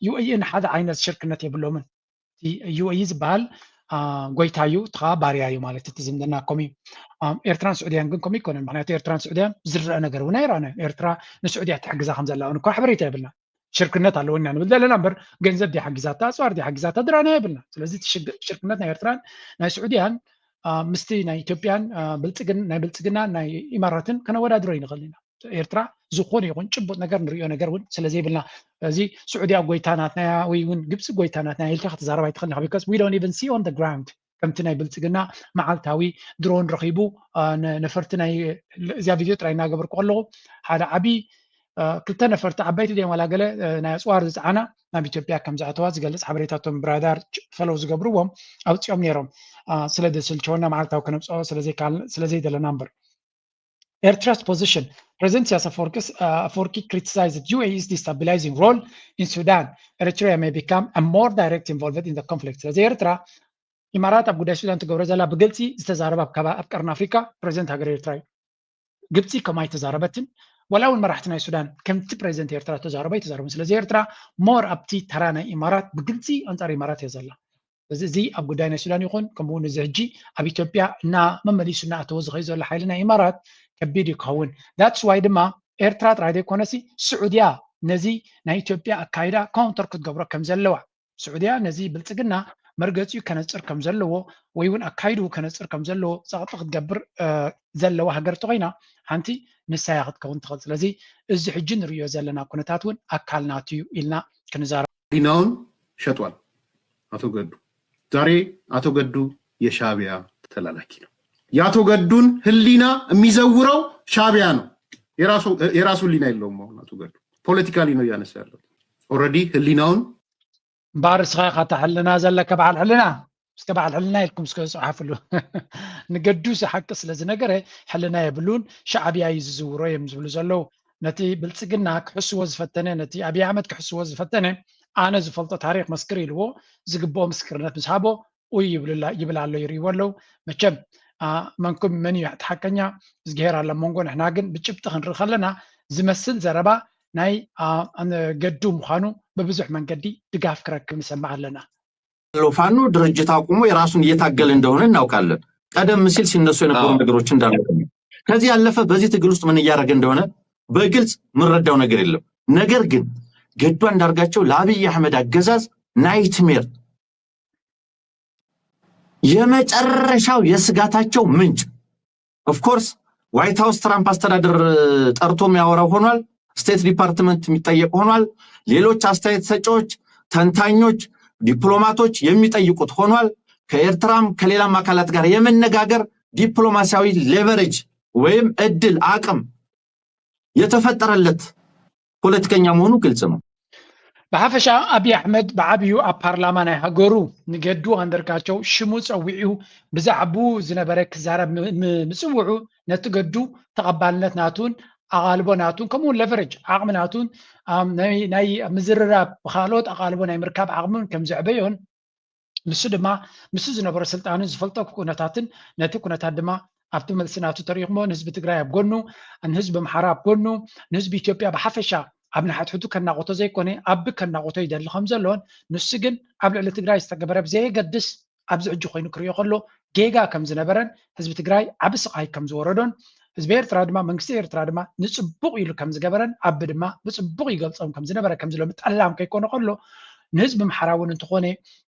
ዩኤኢን ሓደ ዓይነት ሽርክነት የብሎምን። ዩኤኢ ዝበሃል ጎይታ እዩ፣ እቲ ከዓ ባርያ እዩ ማለት እቲ ዝምድና ከምኡ እዩ። ኤርትራን ስዑድያን ግን ከምኡ ይኮነን። ምክንያቱ ኤርትራን ስዑድያን ዝረአ ነገር እውን ኣይረኣናን። ኤርትራ ንስዑድያ ትሕግዛ ከም ዘላ እውን እኳ ሓበሬታ የብልና። ሽርክነት ኣለወና ንብል ዘለና እምበር ገንዘብ ድያ ሓጊዛታ፣ ኣፅዋር ድያ ሓጊዛታ ድረኣና የብልና። ስለዚ ሽርክነት ናይ ኤርትራን ናይ ስዑድያን ምስቲ ናይ ኢትዮጵያን ናይ ብልፅግና ናይ ኢማራትን ከነወዳድሮ ይንኽእል ኢና። ኤርትራ ዝኾነ ይኹን ጭቡጥ ነገር ንሪኦ ነገር እውን ስለ ዘይብልና እዚ ስዑድያ ጎይታ ናትና ወይ እውን ግብፂ ጎይታ ናትና ኢልካ ክትዛረብ ኣይትኽእል ኢኻ። Because we don't even see on the ground ከምቲ ናይ ብልፅግና መዓልታዊ ድሮን ረኺቡ ነፈርቲ ናይ እዚኣ ቪድዮ ጥራይ እናገበርኩ ከለኹ ሓደ ዓብዪ ክልተ ነፈርቲ ዓበይቲ ድዮም ዋላ ገለ ናይ ኣፅዋር ዝፀዓና ናብ ኢትዮጵያ ከም ዝኣተዋ ዝገልፅ ሓበሬታቶም ብራዳር ፈለው ዝገብርዎም ኣውፅኦም ነይሮም። ስለዘስልቸወና መዓልታዊ ከነብፅኦ ስለዘይደለና እምበር። ኤርትራስ ፖዚሽን፣ ፕሬዚደንት ኢሳያስ ኣፈወርቂ ክሪቲሳይዝድ ዩ ኤ ኢስ ዲስታቢላይዚንግ ሮል ኢን ሱዳን፣ ኤሪትሪያ ሜይ ቢካም ሞር ዳይሬክት ኢንቮልቭድ ኢን ኮንፍሊክት። ስለዚ ኤርትራ ኢማራት ኣብ ጉዳይ ሱዳን ትገብሮ ዘላ ብግልፂ ዝተዛረበ ኣብ ቀርኒ ኣፍሪካ ፕሬዚደንት ሃገር ኤርትራ እዩ። ግብፂ ከምኡ ኣይተዛረበትን። ዋላ እውን መራሕቲ ናይ ሱዳን ከምቲ ፕሬዚደንት ኤርትራ ተዛረቦ ኣይተዛረቡን። ስለዚ ኤርትራ ሞር ኣብቲ ተራ ናይ ኢማራት ብግልፂ ኣንፃር ኢማራት እያ ዘላ። እዚ ኣብ ጉዳይ ናይ ሱዳን ይኹን ከምኡ እውን እዚ ሕጂ ኣብ ኢትዮጵያ እና መመሊሱ እናኣተወ ዝኸይ ዘሎ ሓይሊ ናይ ኢማራት ከቢድ እዩ ክኸውን። ዳትስ ዋይ ድማ ኤርትራ ጥራይ ዘይኮነሲ ስዑድያ ነዚ ናይ ኢትዮጵያ ኣካይዳ ካውንተር ክትገብሮ ከም ዘለዋ ስዑድያ ነዚ ብልፅግና መርገፂኡ ከነፅር ከም ዘለዎ ወይ እውን ኣካይድኡ ከነፅር ከም ዘለዎ ፀቕጢ ክትገብር ዘለዋ ሃገር ተኮይና ሓንቲ ንሳያ ክትከውን ትኽእል። ስለዚ እዚ ሕጂ ንሪዮ ዘለና ኩነታት እውን ኣካል ናቱ እዩ ኢልና ክንዛረብ ህሊናውን ሸጧል። ኣቶ ገዱ ዛሬ አቶ ገዱ የሻቢያ ተላላኪ ነው። የአቶ ገዱን ህሊና የሚዘውረው ሻቢያ ነው። የራሱ ህሊና የለውም። አሁን አቶ ገዱ ፖለቲካሊ ነው እያነሳ ያለው። ኦልሬዲ ህሊናውን እምበኣር እስኻ ኢኻ እታ ሕልና ዘለካ በዓል ሕልና እስከ በዓል ሕልና ኢልኩም እስከ ዝፅሓፍሉ። ንገዱስ ሓቂ ስለ ዝነገረ ሕልና የብሉን፣ ሻዕብያ እዩ ዝዝውሮ እዮም ዝብሉ ዘለዉ። ነቲ ብልፅግና ክሕስዎ ዝፈተነ፣ ነቲ ኣብይ ኣሕመድ ክሕስዎ ዝፈተነ ኣነ ዝፈልጦ ታሪክ መስክር ኢልዎ ዝግብኦ ምስክርነት ምስ ሃቦ ኡይ ይብል ኣሎ ይርእይዎ ኣለዉ። መቸም መንኩም መን እዩ እቲ ሓቀኛ? እዝግሄር ኣሎ መንጎ። ንሕና ግን ብጭብጢ ክንርኢ ከለና ዝመስል ዘረባ ናይ ገዱ ምዃኑ ብብዙሕ መንገዲ ድጋፍ ክረክብ ንሰምዕ ኣለና። ፋኖ ድርጅት አቁሞ የራሱን እየታገለ እንደሆነ እናውቃለን። ቀደም ሲል ሲነሱ የነበሩ ነገሮች እንዳለ ከዚህ ያለፈ በዚህ ትግል ውስጥ ምን እያደረገ እንደሆነ በግልጽ ምረዳው ነገር የለም። ነገር ግን ገዱ አንዳርጋቸው ለአብይ አህመድ አገዛዝ ናይትሜር የመጨረሻው የስጋታቸው ምንጭ። ኦፍኮርስ ዋይት ሀውስ ትራምፕ አስተዳደር ጠርቶ የሚያወራው ሆኗል። ስቴት ዲፓርትመንት የሚጠየቅ ሆኗል። ሌሎች አስተያየት ሰጪዎች፣ ተንታኞች፣ ዲፕሎማቶች የሚጠይቁት ሆኗል። ከኤርትራም ከሌላም አካላት ጋር የመነጋገር ዲፕሎማሲያዊ ሌቨሬጅ ወይም እድል አቅም የተፈጠረለት ፖለቲከኛ መሆኑ ግልጽ ነው። ብሓፈሻ ኣብይ ኣሕመድ ብዓብዩ ኣብ ፓርላማ ናይ ሃገሩ ንገዱ ኣንደርጋቸው ሽሙ ፀዊዑ ብዛዕብኡ ዝነበረ ክዛረብ ምፅውዑ ነቲ ገዱ ተቐባልነት ናቱን ኣቓልቦ ናቱን ከምኡውን ለቨሬጅ ዓቕሚ ናቱን ናይ ምዝርራብ ብካልኦት ኣቓልቦ ናይ ምርካብ ዓቕሙን ከም ዘዕበዮን ንሱ ድማ ምስኡ ዝነበሮ ስልጣንን ዝፈልጦ ኩነታትን ነቲ ኩነታት ድማ ኣብቲ መልሲ ናቱ ተሪእኹሞ ንህዝቢ ትግራይ ኣብ ጎኑ፣ ንህዝቢ ኣምሓራ ኣብ ጎኑ፣ ንህዝቢ ኢትዮጵያ ብሓፈሻ ኣብ ንሓትሕቱ ከናቑቶ ዘይኮነ ኣብ ከናቑቶ ይደሊ ከም ዘሎን ንሱ ግን ኣብ ልዕሊ ትግራይ ዝተገበረ ብዘየገድስ ኣብዚ ሕጂ ኮይኑ ክሪኦ ከሎ ጌጋ ከም ዝነበረን ህዝቢ ትግራይ ዓቢ ስቓይ ከም ዝወረዶን ህዝቢ ኤርትራ ድማ መንግስቲ ኤርትራ ድማ ንፅቡቕ ኢሉ ከም ዝገበረን ኣቢ ድማ ብፅቡቕ ይገልፆም ከም ዝነበረ ከምዚ ሎሚ ጠላም ከይኮነ ከሎ ንህዝቢ ኣምሓራ እውን እንተኾነ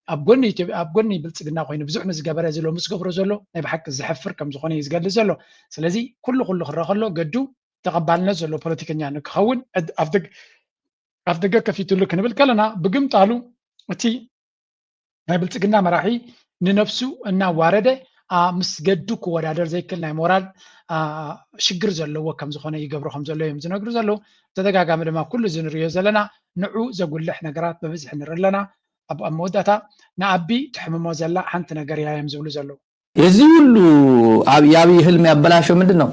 ኣብ ጎኒ ኢትዮጵያ ኣብ ጎኒ ብልፅግና ኮይኑ ብዙሕ ንዝገበረ እዚ ሎሚ ዝገብሮ ዘሎ ናይ ብሓቂ ዘሕፍር ከም ዝኾነ እዩ ዝገልፅ ዘሎ። ስለዚ ኩሉ ኩሉ ክረአ ከሎ ገዱ ተቐባልነት ዘሎ ፖለቲከኛ ንክኸውን ኣብ ደገ ከፊትሉ ክንብል ከለና ብግምጣሉ እቲ ናይ ብልፅግና መራሒ ንነብሱ እናዋረደ ምስ ገዱ ክወዳደር ዘይክል ናይ ሞራል ሽግር ዘለዎ ከም ዝኾነ ይገብሮ ከም ዘሎ እዮም ዝነግሩ ዘለዉ። ተደጋጋሚ ድማ ኩሉ እዚ ንሪኦ ዘለና ንዑ ዘጉልሕ ነገራት ብብዝሒ ንርኢ ኣለና። ኣብ ኣብ መወዳእታ ንኣቢ ትሕምሞ ዘላ ሓንቲ ነገር እያ እዮም ዝብሉ ዘለዉ። የዚህ ሁሉ የአብይ ህልም ያበላሸው ምንድን ነው?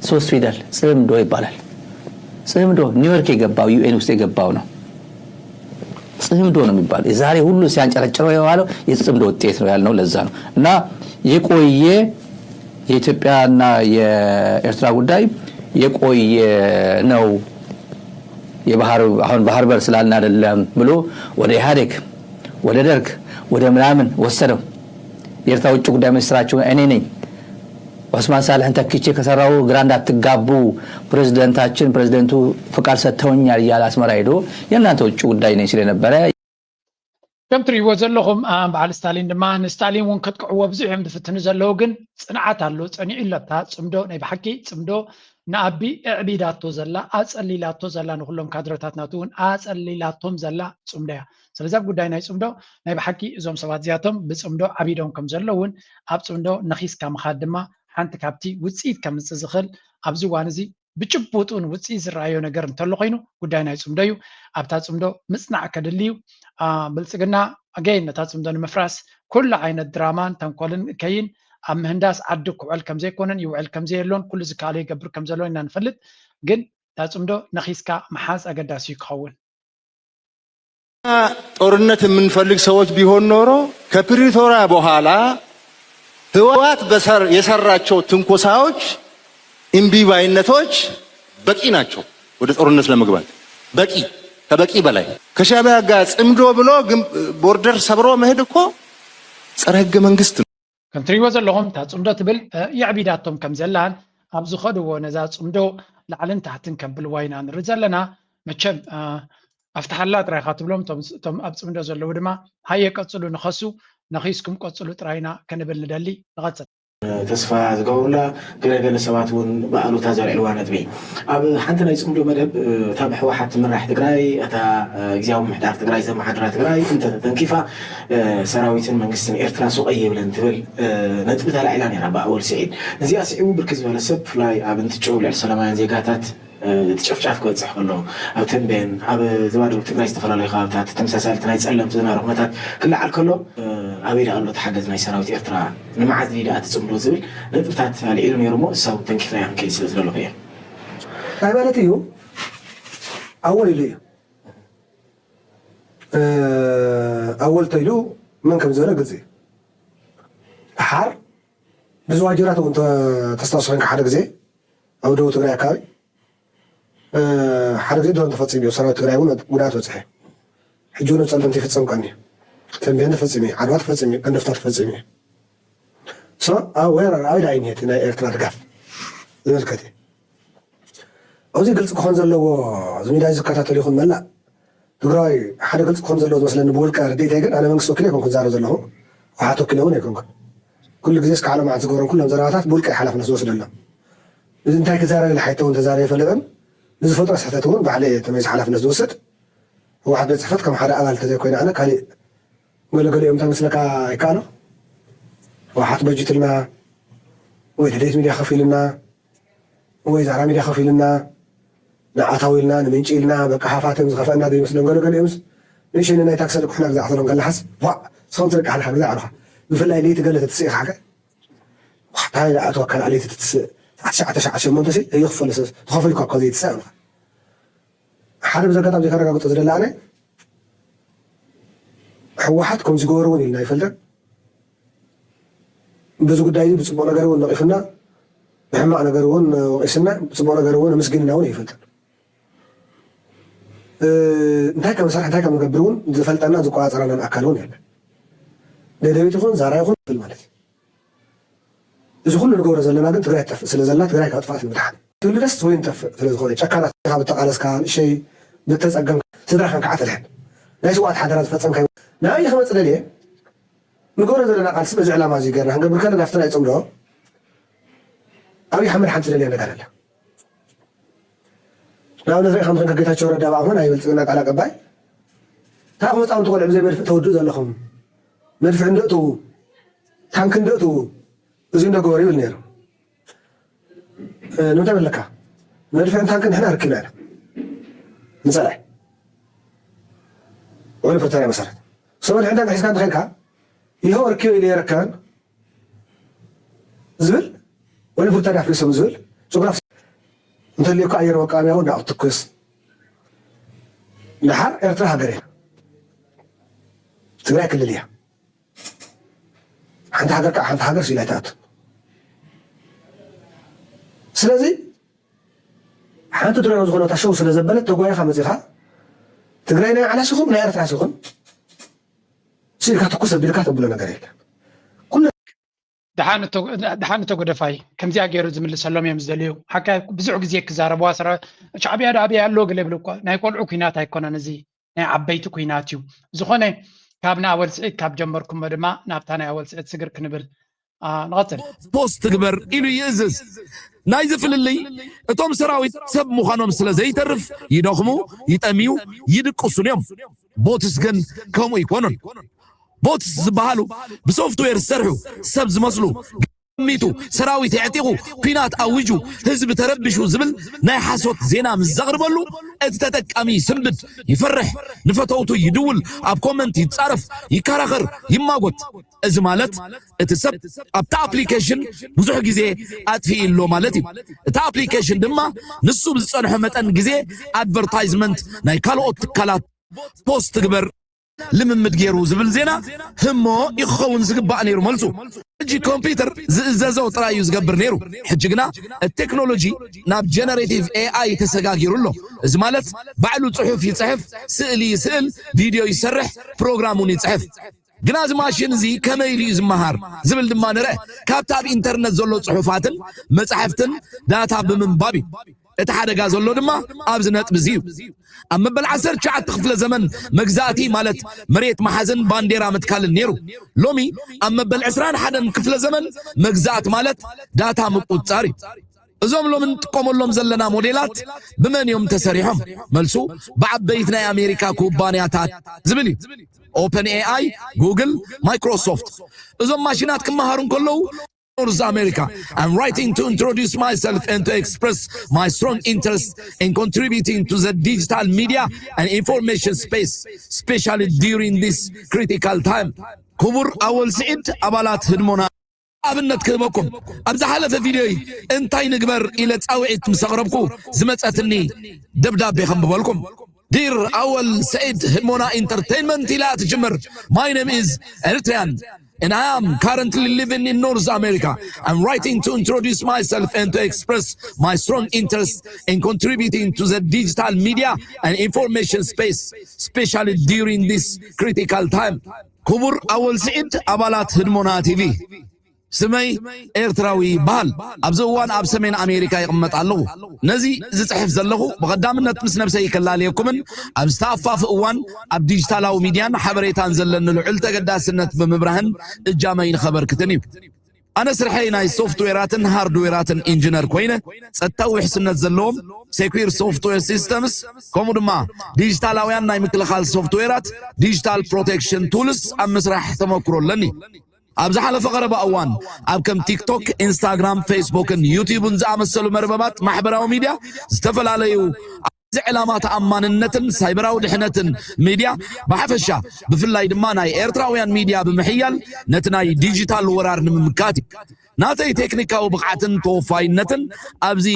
ሶስት ፊደል ጽምዶ ይባላል። ጽምዶ ኒውዮርክ የገባው ዩኤን ውስጥ የገባው ነው። ጽምዶ ነው የሚባለው። የዛሬ ሁሉ ሲያንጨረጭረው የዋለው የጽምዶ ውጤት ነው ያልነው ለዛ ነው። እና የቆየ የኢትዮጵያና የኤርትራ ጉዳይ የቆየ ነው። የባህር አሁን ባህር በር ስላልን አይደለም ብሎ ወደ ኢህአዴግ ወደ ደርግ ወደ ምናምን ወሰደው። የኤርትራ ውጭ ጉዳይ ሚኒስትራችሁ እኔ ነኝ። ኦስማን ሳልሕን ተክቼ ከሰራው ግራ እንዳትጋቡ ፕሬዝደንታችን ፕሬዝደንቱ ፍቃድ ሰጥተውኛል እያለ አስመራ ሄዶ የእናንተ ውጭ ጉዳይ ነኝ ሲል የነበረ ከም ትርእይዎ ዘለኹም በዓል ስታሊን ድማ ንስታሊን እውን ከጥቅዕዎ ብዙሕ እዮም ዝፍትኑ ዘለዉ ግን ፅንዓት ኣሎ ፀኒዑ ኣሎ ኣብታ ፅምዶ ናይ ብሓቂ ፅምዶ ንኣቢ ኣዕቢዳቶ ዘላ ኣፀሊላቶ ዘላ ንኩሎም ካድረታት ናቱ እውን ኣፀሊላቶም ዘላ ፅምዶ እያ። ስለዚ ኣብ ጉዳይ ናይ ፅምዶ ናይ ብሓቂ እዞም ሰባት እዚኣቶም ብፅምዶ ዓቢዶም ከም ዘለውን ኣብ ፅምዶ ነኺስካ ምኻድ ድማ ሓንቲ ካብቲ ውፅኢት ከምፅእ ዝኽእል ኣብዚ እዋን እዚ ብጭቡጥ እውን ውፅኢት ዝረኣዮ ነገር እንተሎ ኮይኑ ጉዳይ ናይ ፅምዶ እዩ። ኣብታ ፅምዶ ምፅናዕ ከድሊ እዩ። ብልፅግና ኣገይን ነታ ፅምዶ ንምፍራስ ኩሉ ዓይነት ድራማን ተንኮልን ከይን ኣብ ምህንዳስ ዓዲ ክውዕል ከምዘይኮነን ይውዕል ከምዘየሎን ኩሉ ዝከኣሎ ይገብር ከምዘሎ ኢና ንፈልጥ። ግን እታ ፅምዶ ነኺስካ ምሓዝ ኣገዳሲ እዩ ክኸውን። ጦርነት የምንፈልግ ሰዎች ቢሆን ኖሮ ከፕሪቶሪያ በኋላ ህወሓት የሰራቸው ትንኮሳዎች፣ እምቢባይነቶች በቂ ናቸው ወደ ጦርነት ለመግባት በቂ ከበቂ በላይ። ከሻዕቢያ ጋር ፅምዶ ብሎ ግን ቦርደር ሰብሮ መሄድ እኮ ፀረ ህገ መንግስት ነው። ከም ትሪእዎ ዘለኹም እታ ፅምዶ ትብል የዕቢዳቶም ከም ዘላን ኣብ ዝኸድዎ ነዛ ፅምዶ ላዕልን ታሕትን ከብልዋ ኢና ንርኢ ዘለና። መቸም ኣብቲ ሓላ ጥራይ ኢኻ ትብሎም፣ እቶም ኣብ ፅምዶ ዘለዉ ድማ ሃየ ቀፅሉ ንኸሱ፣ ነኺስኩም ቀፅሉ ጥራይ ኢና ክንብል ንደሊ። ንቐፅል። ተስፋ ዝገብሩላ ገለገለ ሰባት እውን ብኣሉታ ዘልዕልዋ ነጥቢ ኣብ ሓንቲ ናይ ፅምዶ መደብ እታ ብህወሓት ትምራሕ ትግራይ እታ ግዜያዊ ምሕዳር ትግራይ ዘመሓድራ ትግራይ እንተተተንኪፋ ሰራዊትን መንግስትን ኤርትራ ሱቕ የብለን ትብል ነጥቢ ተላዒላ ነይራ ብኣወል ስዒድ። ነዚኣ ስዒቡ ብርክት ዝበለ ሰብ ብፍላይ ኣብ እንትጭው ልዕሊ ሰላማውያን ዜጋታት እቲ ጨፍጫፍ ክበፅሕ ከሎ ኣብ ተንቤን ኣብ ዞባ ደቡብ ትግራይ ዝተፈላለዩ ከባብታት ተመሳሳሊ ናይ ፀለምቲ ዝነበረ ኩነታት ክለዓል ከሎ ኣበይ ደኣ ኣሎ እቲ ሓገዝ ናይ ሰራዊት ኤርትራ ንመዓዝ ድዩ ደኣ ትፅምዶ ዝብል ነጥብታት ኣልዒሉ ነይሩ እሞ ንሳ እውን ተንኪፋ እያ ክንከይድ ስለ ዝደለኹ እየ። እንታይ ማለት እዩ ኣወል ኢሉ እዩ ኣወል ተይሉ መን ከም ዝበለ ግልፂ እዩ ሓር ብዝዋጀራት እውን ተስታውስ ኮይንካ ሓደ ግዜ ኣብ ደቡብ ትግራይ ኣካባቢ ሓደ ግዜ ድሮን ተፈፂሙ እዩ ሰራዊት ትግራይ እውን ጉድኣት በፅሐ ሕጂ እውን ፀለምቲ ይፍፀም ቀኒ ተንቤን ተፈፂሙ እዩ ዓድዋ ተፈፂሙ እዩ ቀንደፍታ ተፈፂሙ እዩ so ኣብ ወረር ኣበይ ደኣ እዩ ናይ ኤርትራ ድጋፍ ዝምልከት እዩ ኣብዚ ግልፂ ክኾን ዘለዎ እዚ ሚድያ ዝከታተል ይኹን መላእ ትግራዋይ ሓደ ግልፂ ክኾን ዘለዎ ዝመስለኒ ብውልቀ ርድኢተይ ግን ኣነ መንግስቲ ወኪለ ኣይኮንኩን ዛረብ ዘለኹ ህወሓት ወኪለ እውን ኣይኮንኩን ኩሉ ግዜ እስካዕ ሎማዓንቲ ዝገብሮም ኩሎም ዘረባታት ብውልቀ ሓላፍነት ዝወስደሎም እዚ እንታይ ክዛረብ ኢለ ሓይተ እውን ተዛረብ ይፈልጥን ንዝፈጥሮ ስሕተት እውን ባዕለ እየ ተመይዚ ሓላፍነት ዝወስድ ህወሓት ቤት ፅሕፈት ከም ሓደ ኣባል እንተዘይኮይነ ኣነ ካሊእ ገለገሊኦም እንታይ መስለካ ይከኣሎ ህወሓት በጅትልና ወይ ደደይት ሚድያ ከፊልና ወይ ዛራ ሚድያ ከፊልና ንኣታዊ ኢልና ንምንጪ ኢልና በቃ ሃፋትም ዝኸፈአና ዘይመስሎም ገለገሊኦምስ ንእሸነ ናይ ታክሲ ልቅሑና ግዛዕ ትሎም ከለሓስ ዋእ ሰምቲ ደቂ ሓደ ሓደ ግዛዕ ኣልኻ ብፍላይ ለይቲ ገለ ተትስእ ኢኻ ሓቀ እንታይ ኣቶ ኣካል ኣለይቲ ትትስእ ሰዓት ሸዓተ ሸዓተ ሸሞንተ ሲ እየኽፈል ተኸፈልኳ እኳ ዘይትስእ ኣልኻ ሓደ ብዘጋጣሚ ዘይከረጋግጦ ዝደለ ኣነ ህወሓት ከምዚ ገበሩ እውን ኢልና ኣይፈልጠን በዚ ጉዳይ እዚ ብፅቡቕ ነገር እውን ነቒፉና ብሕማቕ ነገር እውን ወቒስና ብፅቡቕ ነገር እውን ኣመስጊንና እውን ኣይፈልጠን እንታይ ከም ንሰርሕ እንታይ ከም ንገብር እውን ዝፈልጠና ዝቆፃፀረናን ኣካል እውን የለን ደደቢት ይኹን ዛራ ይኹን ይብል ማለት እዩ እዚ ኩሉ ንገብሮ ዘለና ግን ትግራይ ትጠፍእ ስለ ዘላ ትግራይ ካብ ጥፍኣት ንምድሓን ትብሊ ደስ ወይ ንጠፍእ ስለ ዝኾነ ጨካናት ኢኻ ብተቓለስካ ንእሸይ ብተፀገምካ ስድራኻን ከዓ ተድሕን ናይ ስውኣት ሓደራ ዝፈፀምካዮ ንኣይ ክመፅ ደልየ ንገብሮ ዘለና ቃልሲ በዚ ዕላማ እዚ ገርና ክንገብር ከለና ኣብቲ ናይ ፅምዶ ኣብይ ኣሕመድ ሓንቲ ደልያ ነገር ኣላ ንኣብነት ሪኢኻ ምኽን ከጌታቸው ረዳ ብኣኹም ናይ ብልፅግና ቃል ኣቀባይ ታኹም ህፃውንቲ ቆልዑ ብዘይ መድፍዕ ተወድኡ ዘለኹም መድፍዕ እንደእትዉ ታንክ እንደእትዉ እዚ እንደገበሩ ይብል ነይሩ ንምንታይ በለካ መድፍዕን ታንክን ንሕና ርኪብና ኢና ንፀላኢ ወይም ፕሪቶሪያ መሰረት ሰበ ድሕንታ ንሒዝካ እንተኸድካ ይኸው ርኪበ ኢለ የረከበን ዝብል ወይም ፕሪቶሪያ ኣፍሪሶም ዝብል ጂኦግራፍ እንተልዩካ ኣየር መቃወሚያ እውን ናብኡ ትኩስ ድሓር ኤርትራ ሃገር እያ ትግራይ ክልል እያ ሓንቲ ሃገር ከዓ ሓንቲ ሃገር ሲላ ኣይትኣቱ ስለዚ ሓንቲ ድሮ ዝኾነታ ሸው ስለ ዘበለት ተጓይኻ መፂኻ ትግራይ ናይ ዓላስ ይኹን ናይ ኤርትራስ ይኹን ሲልካ ትኩስ ኣቢልካ ተብሎ ነገር የለን ኩሉ ደሓን እቶ ጎደፋይ ከምዚኣ ገይሩ ዝምልሰሎም እዮም ዝደልዩ ሓካ ብዙሕ ግዜ ክዛረብዋ ስረ ሻዕብያ ዶ ኣብያ ኣሎ ገለ ይብል እኮ ናይ ቆልዑ ኩናት ኣይኮነን እዚ ናይ ዓበይቲ ኩናት እዩ ዝኾነ ካብ ንኣወል ስዒድ ካብ ጀመርኩሞ ድማ ናብታ ናይ ኣወል ስዒድ ስግር ክንብል ንቐፅል ፖስት ትግበር ኢሉ ይእዝዝ ናይዚ ፍልልይ እቶም ሰራዊት ሰብ ምዃኖም ስለ ዘይተርፍ ይደኽሙ ይጠምዩ ይድቅሱን እዮም ቦትስ ግን ከምኡ ይኮኑን ቦትስ ዝበሃሉ ብሶፍትዌር ዝሰርሑ ሰብ ዝመስሉ ሸሚቱ፣ ሰራዊት የዕጢቑ፣ ኲናት ኣዊጁ፣ ህዝቢ ተረቢሹ ዝብል ናይ ሓሶት ዜና ምስ ዘቕርበሉ፣ እቲ ተጠቃሚ ይስንብድ፣ ይፈርሕ፣ ንፈተውቱ ይድውል፣ ኣብ ኮመንት ይጻረፍ፣ ይከራኸር፣ ይማጎት። እዚ ማለት እቲ ሰብ ኣብቲ ኣፕሊኬሽን ብዙሕ ግዜ ኣጥፊኡ ኣሎ ማለት እዩ። እቲ ኣፕሊኬሽን ድማ ንሱ ብዝጸንሖ መጠን ግዜ ኣድቨርታይዝመንት ናይ ካልኦት ትካላት ፖስት ትግበር ልምምድ ገይሩ ዝብል ዜና ህሞ ይኸውን ዝግባእ ነይሩ መልሱ። ሕጂ ኮምፒውተር ዝእዘዞ ጥራይ እዩ ዝገብር ነይሩ። ሕጂ ግና እቲ ቴክኖሎጂ ናብ ጀነሬቲቭ ኤኣይ ተሰጋጊሩ ኣሎ። እዚ ማለት ባዕሉ ጽሑፍ ይጽሕፍ፣ ስእሊ ይስእል፣ ቪድዮ ይሰርሕ፣ ፕሮግራም እውን ይጽሕፍ። ግና እዚ ማሽን እዚ ከመይ ኢሉ እዩ ዝመሃር ዝብል ድማ ንርአ። ካብቲ ኣብ ኢንተርነት ዘሎ ጽሑፋትን መጻሕፍትን ዳታ ብምንባብ እዩ። እቲ ሓደጋ ዘሎ ድማ ኣብዚ ነጥቢ እዚ እዩ። ኣብ መበል ዓሰርተ ትሽዓተ ክፍለ ዘመን መግዛእቲ ማለት መሬት መሓዝን ባንዴራ ምትካልን ነይሩ። ሎሚ ኣብ መበል ዕስራን ሓደን ክፍለ ዘመን መግዛእቲ ማለት ዳታ ምቁጽጻር እዩ። እዞም ሎሚ እንጥቀመሎም ዘለና ሞዴላት ብመን እዮም ተሰሪሖም? መልሱ ብዓበይቲ ናይ ኣሜሪካ ኩባንያታት ዝብል እዩ። ኦፐን ኤኣይ፣ ጉግል፣ ማይክሮሶፍት። እዞም ማሽናት ክመሃሩ እንከለዉ North America. I'm writing to introduce myself and to express my strong interest in contributing to the digital media and information space, especially during this critical time. ክቡር ኣወል ስዒድ፣ ኣባላት ህድሞና ኣብነት ክህበኩም። ኣብ ዝሓለፈ ቪድዮይ እንታይ ንግበር ኢለ ጻውዒት ምስ ኣቕረብኩ ዝመጸትኒ ደብዳቤ ከንብበልኩም። ዲር ኣወል ሰዒድ ህድሞና ኢንተርቴይንመንት ኢላ ትጅምር። My name is Eritrean and I am currently living in North America. I'm writing to introduce myself and to express my strong interest in contributing to the digital media and information space, especially during this critical time. ክቡር ኣወል ስዒድ፣ ኣባላት ህድሞና ቲቪ። ስመይ ኤርትራዊ ይበሃል። ኣብዚ እዋን ኣብ ሰሜን ኣሜሪካ ይቕመጥ ኣለኹ። ነዚ ዝጽሕፍ ዘለኹ ብቐዳምነት ምስ ነብሰይ ከላለየኩምን ኣብ ዝተኣፋፍ እዋን ኣብ ዲጂታላዊ ሚድያን ሓበሬታን ዘለኒ ልዑል ተገዳስነት ብምብራህን እጃመይ ንኸበርክትን እዩ። ኣነ ስርሐይ ናይ ሶፍትዌራትን ሃርድዌራትን ኢንጂነር ኮይነ፣ ጸጥታዊ ውሕስነት ዘለዎም ሴኩር ሶፍትዌር ሲስተምስ፣ ከምኡ ድማ ዲጂታላውያን ናይ ምክልኻል ሶፍትዌራት፣ ዲጂታል ፕሮቴክሽን ቱልስ ኣብ ምስራሕ ተመክሮ ኣለኒ። ኣብ ዝሓለፈ ቀረባ እዋን ኣብ ከም ቲክቶክ፣ ኢንስታግራም፣ ፌስቡክን ዩቲዩብን ዝኣመሰሉ መርበባት ማሕበራዊ ሚድያ ዝተፈላለዩ ኣብዚ ዕላማ ተኣማንነትን ሳይበራዊ ድሕነትን ሚድያ ብሓፈሻ፣ ብፍላይ ድማ ናይ ኤርትራውያን ሚድያ ብምሕያል ነቲ ናይ ዲጂታል ወራር ንምምካት እዩ። ናተይ ቴክኒካዊ ብቕዓትን ተወፋይነትን ኣብዚ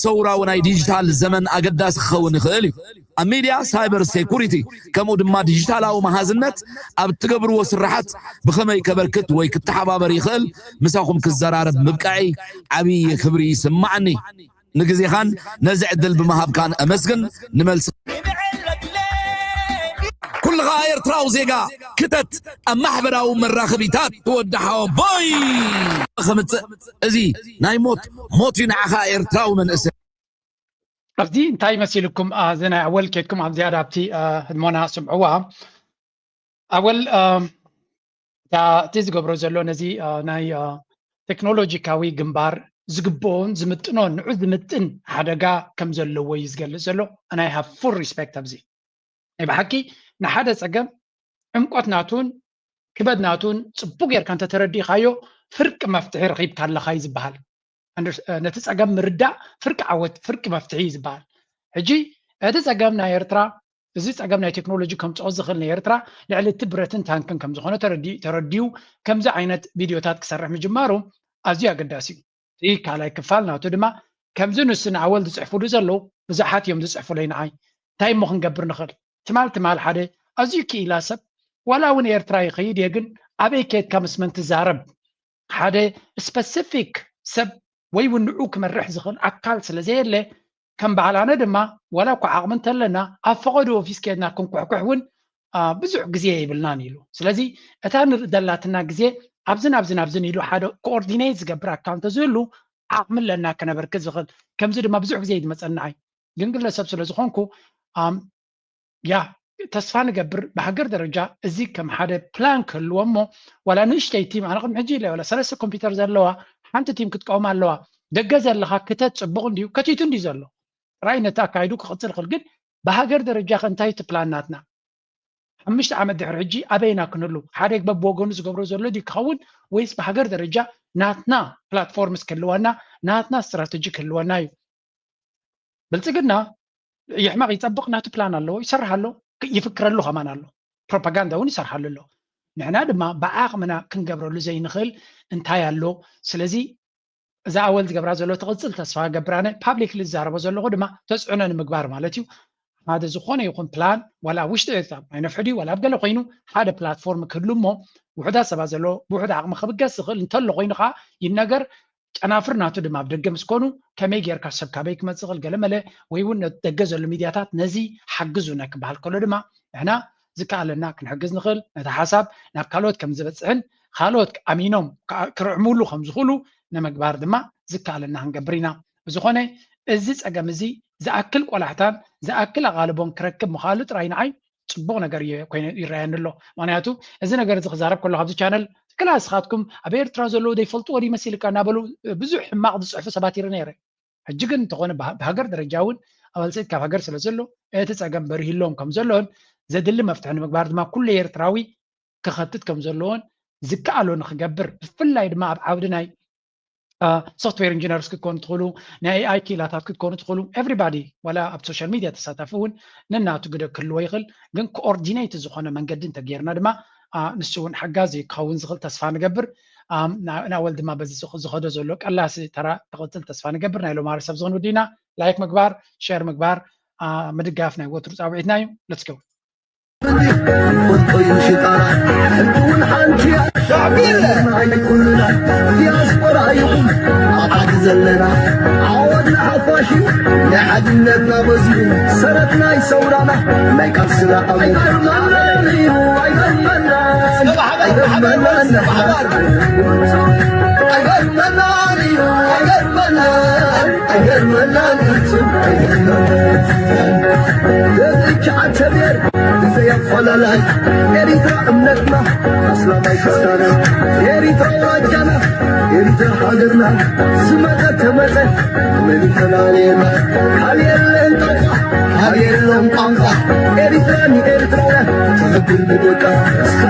ሰውራዊ ናይ ዲጂታል ዘመን ኣገዳሲ ክኸውን ይኽእል እዩ። ኣብ ሚድያ፣ ሳይበር ሴኩሪቲ፣ ከምኡ ድማ ዲጂታላዊ መሃዝነት ኣብ እትገብርዎ ስራሓት ብኸመይ ከበርክት ወይ ክተሓባበር ይኽእል ምሳኹም ክዘራረብ ምብቃዐይ ዓብዪ ክብሪ ይስማዓኒ። ንግዜኻን ነዚ ዕድል ብምሃብካን ኣመስግን። ንመልሲ ኩልኻ ኤርትራዊ ዜጋ ክተት ኣብ ማሕበራዊ መራኸቢታት ትወዲ ሓወቦይ ከምጽእ እዚ ናይ ሞት ሞት እዩ ንዓኻ ኤርትራዊ መንእሰይ። ኣብዚ እንታይ መሲልኩም እዚ ናይ ኣወል ኬድኩም ኣብ ዝያዳ ኣብቲ ህድሞና ስምዕዋ ኣወል እቲ ዝገብሮ ዘሎ ነዚ ናይ ቴክኖሎጂካዊ ግንባር ዝግብኦን ዝምጥኖን ንዑ ዝምጥን ሓደጋ ከም ዘለዎ እዩ ዝገልጽ ዘሎ። ናይ ሃብ ፉል ሪስፔክት ኣብዚ ናይ ብሓቂ ንሓደ ጸገም ዕምቆት ናቱን ክበድ ናቱን ጽቡቅ ጌርካ እንተተረዲእካዮ ፍርቂ መፍትሒ ረኺብካ ኣለኻ እዩ ዝበሃል። ነቲ ጸገም ምርዳእ ፍርቂ ዓወት ፍርቂ መፍትሒ እዩ ዝበሃል። ሕጂ እቲ ጸገም ናይ ኤርትራ እዚ ጸገም ናይ ቴክኖሎጂ ከምጽኦ ዝኽእል ንኤርትራ ልዕሊ እቲ ብረትን ታንክን ከም ዝኾነ ተረዲኡ ተረዲኡ ከምዚ ዓይነት ቪድዮታት ክሰርሕ ምጅማሩ ኣዝዩ ኣገዳሲ እዩ። እቲ ካልኣይ ክፋል ናቱ ድማ ከምዚ ንሱ ንኣወል ዝጽሕፉሉ ዘለዉ ብዙሓት እዮም ዝጽሕፉለይ ንዓይ እንታይ እሞ ክንገብር ንኽእል ትማል ትማል ሓደ ኣዝዩ ክኢላ ሰብ ዋላ እውን ኤርትራ ይኸይድ እየ ግን ኣበይ ከድካ ምስ መን ትዛረብ ሓደ ስፐሲፊክ ሰብ ወይ እውን ንዑ ክመርሕ ዝኽእል ኣካል ስለ ዘየለ ከም በዓል ኣነ ድማ ዋላ እኳ ዓቕሚ እንተለና ኣብ ፈቐዶ ኦፊስ ከድና ክንኩሕኩሕ እውን ብዙሕ ግዜ የብልናን ኢሉ ስለዚ እታ ንርኢ ዘላትና ግዜ ኣብዝን ኣብዝን ኣብዝን ኢሉ ሓደ ኮኦርዲኔት ዝገብር ኣካል እንተዝህሉ ዓቕሚ ኣለና ከነበርክት ዝኽእል ከምዚ ድማ ብዙሕ ግዜ እዩ ዝመፀኒ ንዓይ ግን ግለሰብ ስለ ዝኾንኩ ያ ተስፋ ንገብር ብሃገር ደረጃ እዚ ከም ሓደ ፕላን ክህልዎ እሞ ዋላ ንእሽተይ ቲም ኣነ ቅድሚ ሕጂ ኢለ ዋላ ሰለስተ ኮምፒውተር ዘለዋ ሓንቲ ቲም ክትቀውም ኣለዋ ደገ ዘለኻ ክተት ፅቡቕ እንድዩ ከቲቱ እንድዩ ዘሎ ጥራይ ነቲ ኣካይዱ ክቕፅል ይኽእል ግን ብሃገር ደረጃ ከ እንታይ እቲ ፕላን ናትና ሓሙሽተ ዓመት ድሕሪ ሕጂ ኣበይና ክንህሉ ሓደ በብወገኑ ዝገብሮ ዘሎ ድዩ ክኸውን ወይስ ብሃገር ደረጃ ናትና ፕላትፎርምስ ክህልወና፣ ናትና ስትራተጂ ክህልወና እዩ። ብልፅግና ይሕመቕ ይፀብቕ ናቱ ፕላን ኣለዎ፣ ይሰርሕ ኣሎ፣ ይፍክረሉ ከማን ኣሎ፣ ፕሮፓጋንዳ እውን ይሰርሓሉ ኣሎ። ንሕና ድማ ብዓቕምና ክንገብረሉ ዘይንኽእል እንታይ ኣሎ? ስለዚ እዛ ኣወል ዝገብራ ዘሎ ትቕፅል ተስፋ ገብር። ኣነ ፓብሊክሊ ዝዛረቦ ዘለኹ ድማ ተፅዕኖ ንምግባር ማለት እዩ። ሓደ ዝኾነ ይኹን ፕላን ዋላ ኣብ ውሽጢ ኤርትራ ናይ ነፍሒ ድዩ ዋላ ኣብ ገለ ኮይኑ ሓደ ፕላትፎርም ክህሉ እሞ ውሑዳት ሰባት ዘለዎ ብውሑድ ዓቕሚ ክብገስ ዝኽእል እንተሎ ኮይኑ ከዓ ይነገር። ጨናፍር ናቱ ድማ ኣብ ደገ ምስ ኮኑ ከመይ ጌርካ ሰብ ካበይ ክመፅእ ይኽእል ገለ መለ ወይ እውን ነቲ ደገ ዘሎ ሚድያታት ነዚ ሓግዙና ክበሃል ከሎ ድማ ንሕና ዝከኣለና ክንሕግዝ ንኽእል፣ ነቲ ሓሳብ ናብ ካልኦት ከም ዝበፅሕን ካልኦት ኣሚኖም ክርዕምሉ ከም ዝኽእሉ ንምግባር ድማ ዝከኣለና ክንገብር ኢና። ብዝኾነ እዚ ፀገም እዚ ዝኣክል ቆላሕታን ዝኣክል ኣቓልቦን ክረክብ ምኽኣሉ ጥራይ ንዓይ ፅቡቕ ነገር እዩ ኮይኑ ይረኣየኒ ኣሎ። ምክንያቱ እዚ ነገር እዚ ክዛረብ ከሎ ካብዚ ቻነል ክላ ንስኻትኩም ኣብ ኤርትራ ዘለዉ ዘይፈልጥዎ ድዩ መሲልካ እናበሉ ብዙሕ ሕማቕ ዝፅሕፉ ሰባት ይርኢ ነይረ። ሕጂ ግን እንተኾነ ብሃ- ብሃገር ደረጃ እውን ኣባልፀት ካብ ሃገር ስለ ዘሎ እቲ ፀገም በሪህሎም ከም ዘሎን ዘድሊ መፍትሒ ንምግባር ድማ ኩሉ ኤርትራዊ ክኸትት ከም ዘለዎን ዝከኣሎ ንክገብር ብፍላይ ድማ ኣብ ዓውዲ ናይ ሶፍትዌር ኢንጂነርስ ክትኮኑ ትኽእሉ፣ ናይ ኤኣይ ኪላታት ክትኮኑ ትኽእሉ፣ ኤቭሪባዲ ዋላ ኣብ ሶሻል ሚድያ ተሳታፊ እውን ነናቱ ግደ ክህልዎ ይኽእል። ግን ኮኦርዲኔት ዝኾነ መንገዲ እንተጌርና ድማ ንሱ እውን ሓጋዚ ክኸውን ዝኽእል ተስፋ ንገብር። ናወል ድማ በዚ ዝኸዶ ዘሎ ቀላሲ ተራ ክቕፅል ተስፋ ንገብር። ናይ ሎማሪ ሰብ ዝኾን ወዲና ላይክ ምግባር፣ ሸር ምግባር፣ ምድጋፍ ናይ ወትሩ ፃውዒትና እዩ። ለትስ ጎ። ቁጥዩ ሽጣራ ሕጂ እውን ሓንቲ እያ። ሻዕቢ የለ። ናይ ኩልና ዲያስፖራ ይኹን ኣብ ዓዲ ዘለና ዓወት ንሓፋሽ እዩ። ናይ ሓድነትና በዚሑ ሰረት ናይ ሰውራና ናይ ቃልስና ኣመት ኣይገርመናን እዩ ኣይገርመናን ኣይገርመናን ኣይገርመናን እዩ ኣይገርመናን ኣይገርመናን ፍጹም ኣይገርመናን። ተዝቻ ዓተቤር ብዘይ ኣፈላላይ ኤሪትራ እምነትና ኣስላማይ ክርስታና ኤሪትራ ዋጃና ኤሪትራ ሃገርና ዝመጸ ተመጸ መን ይፈላልየና ካብ የለን ጣንቃ ካብ የለን ቋንቋ ኤሪትራ ንኤርትራውያን ትኽብር ብደቃ እስከ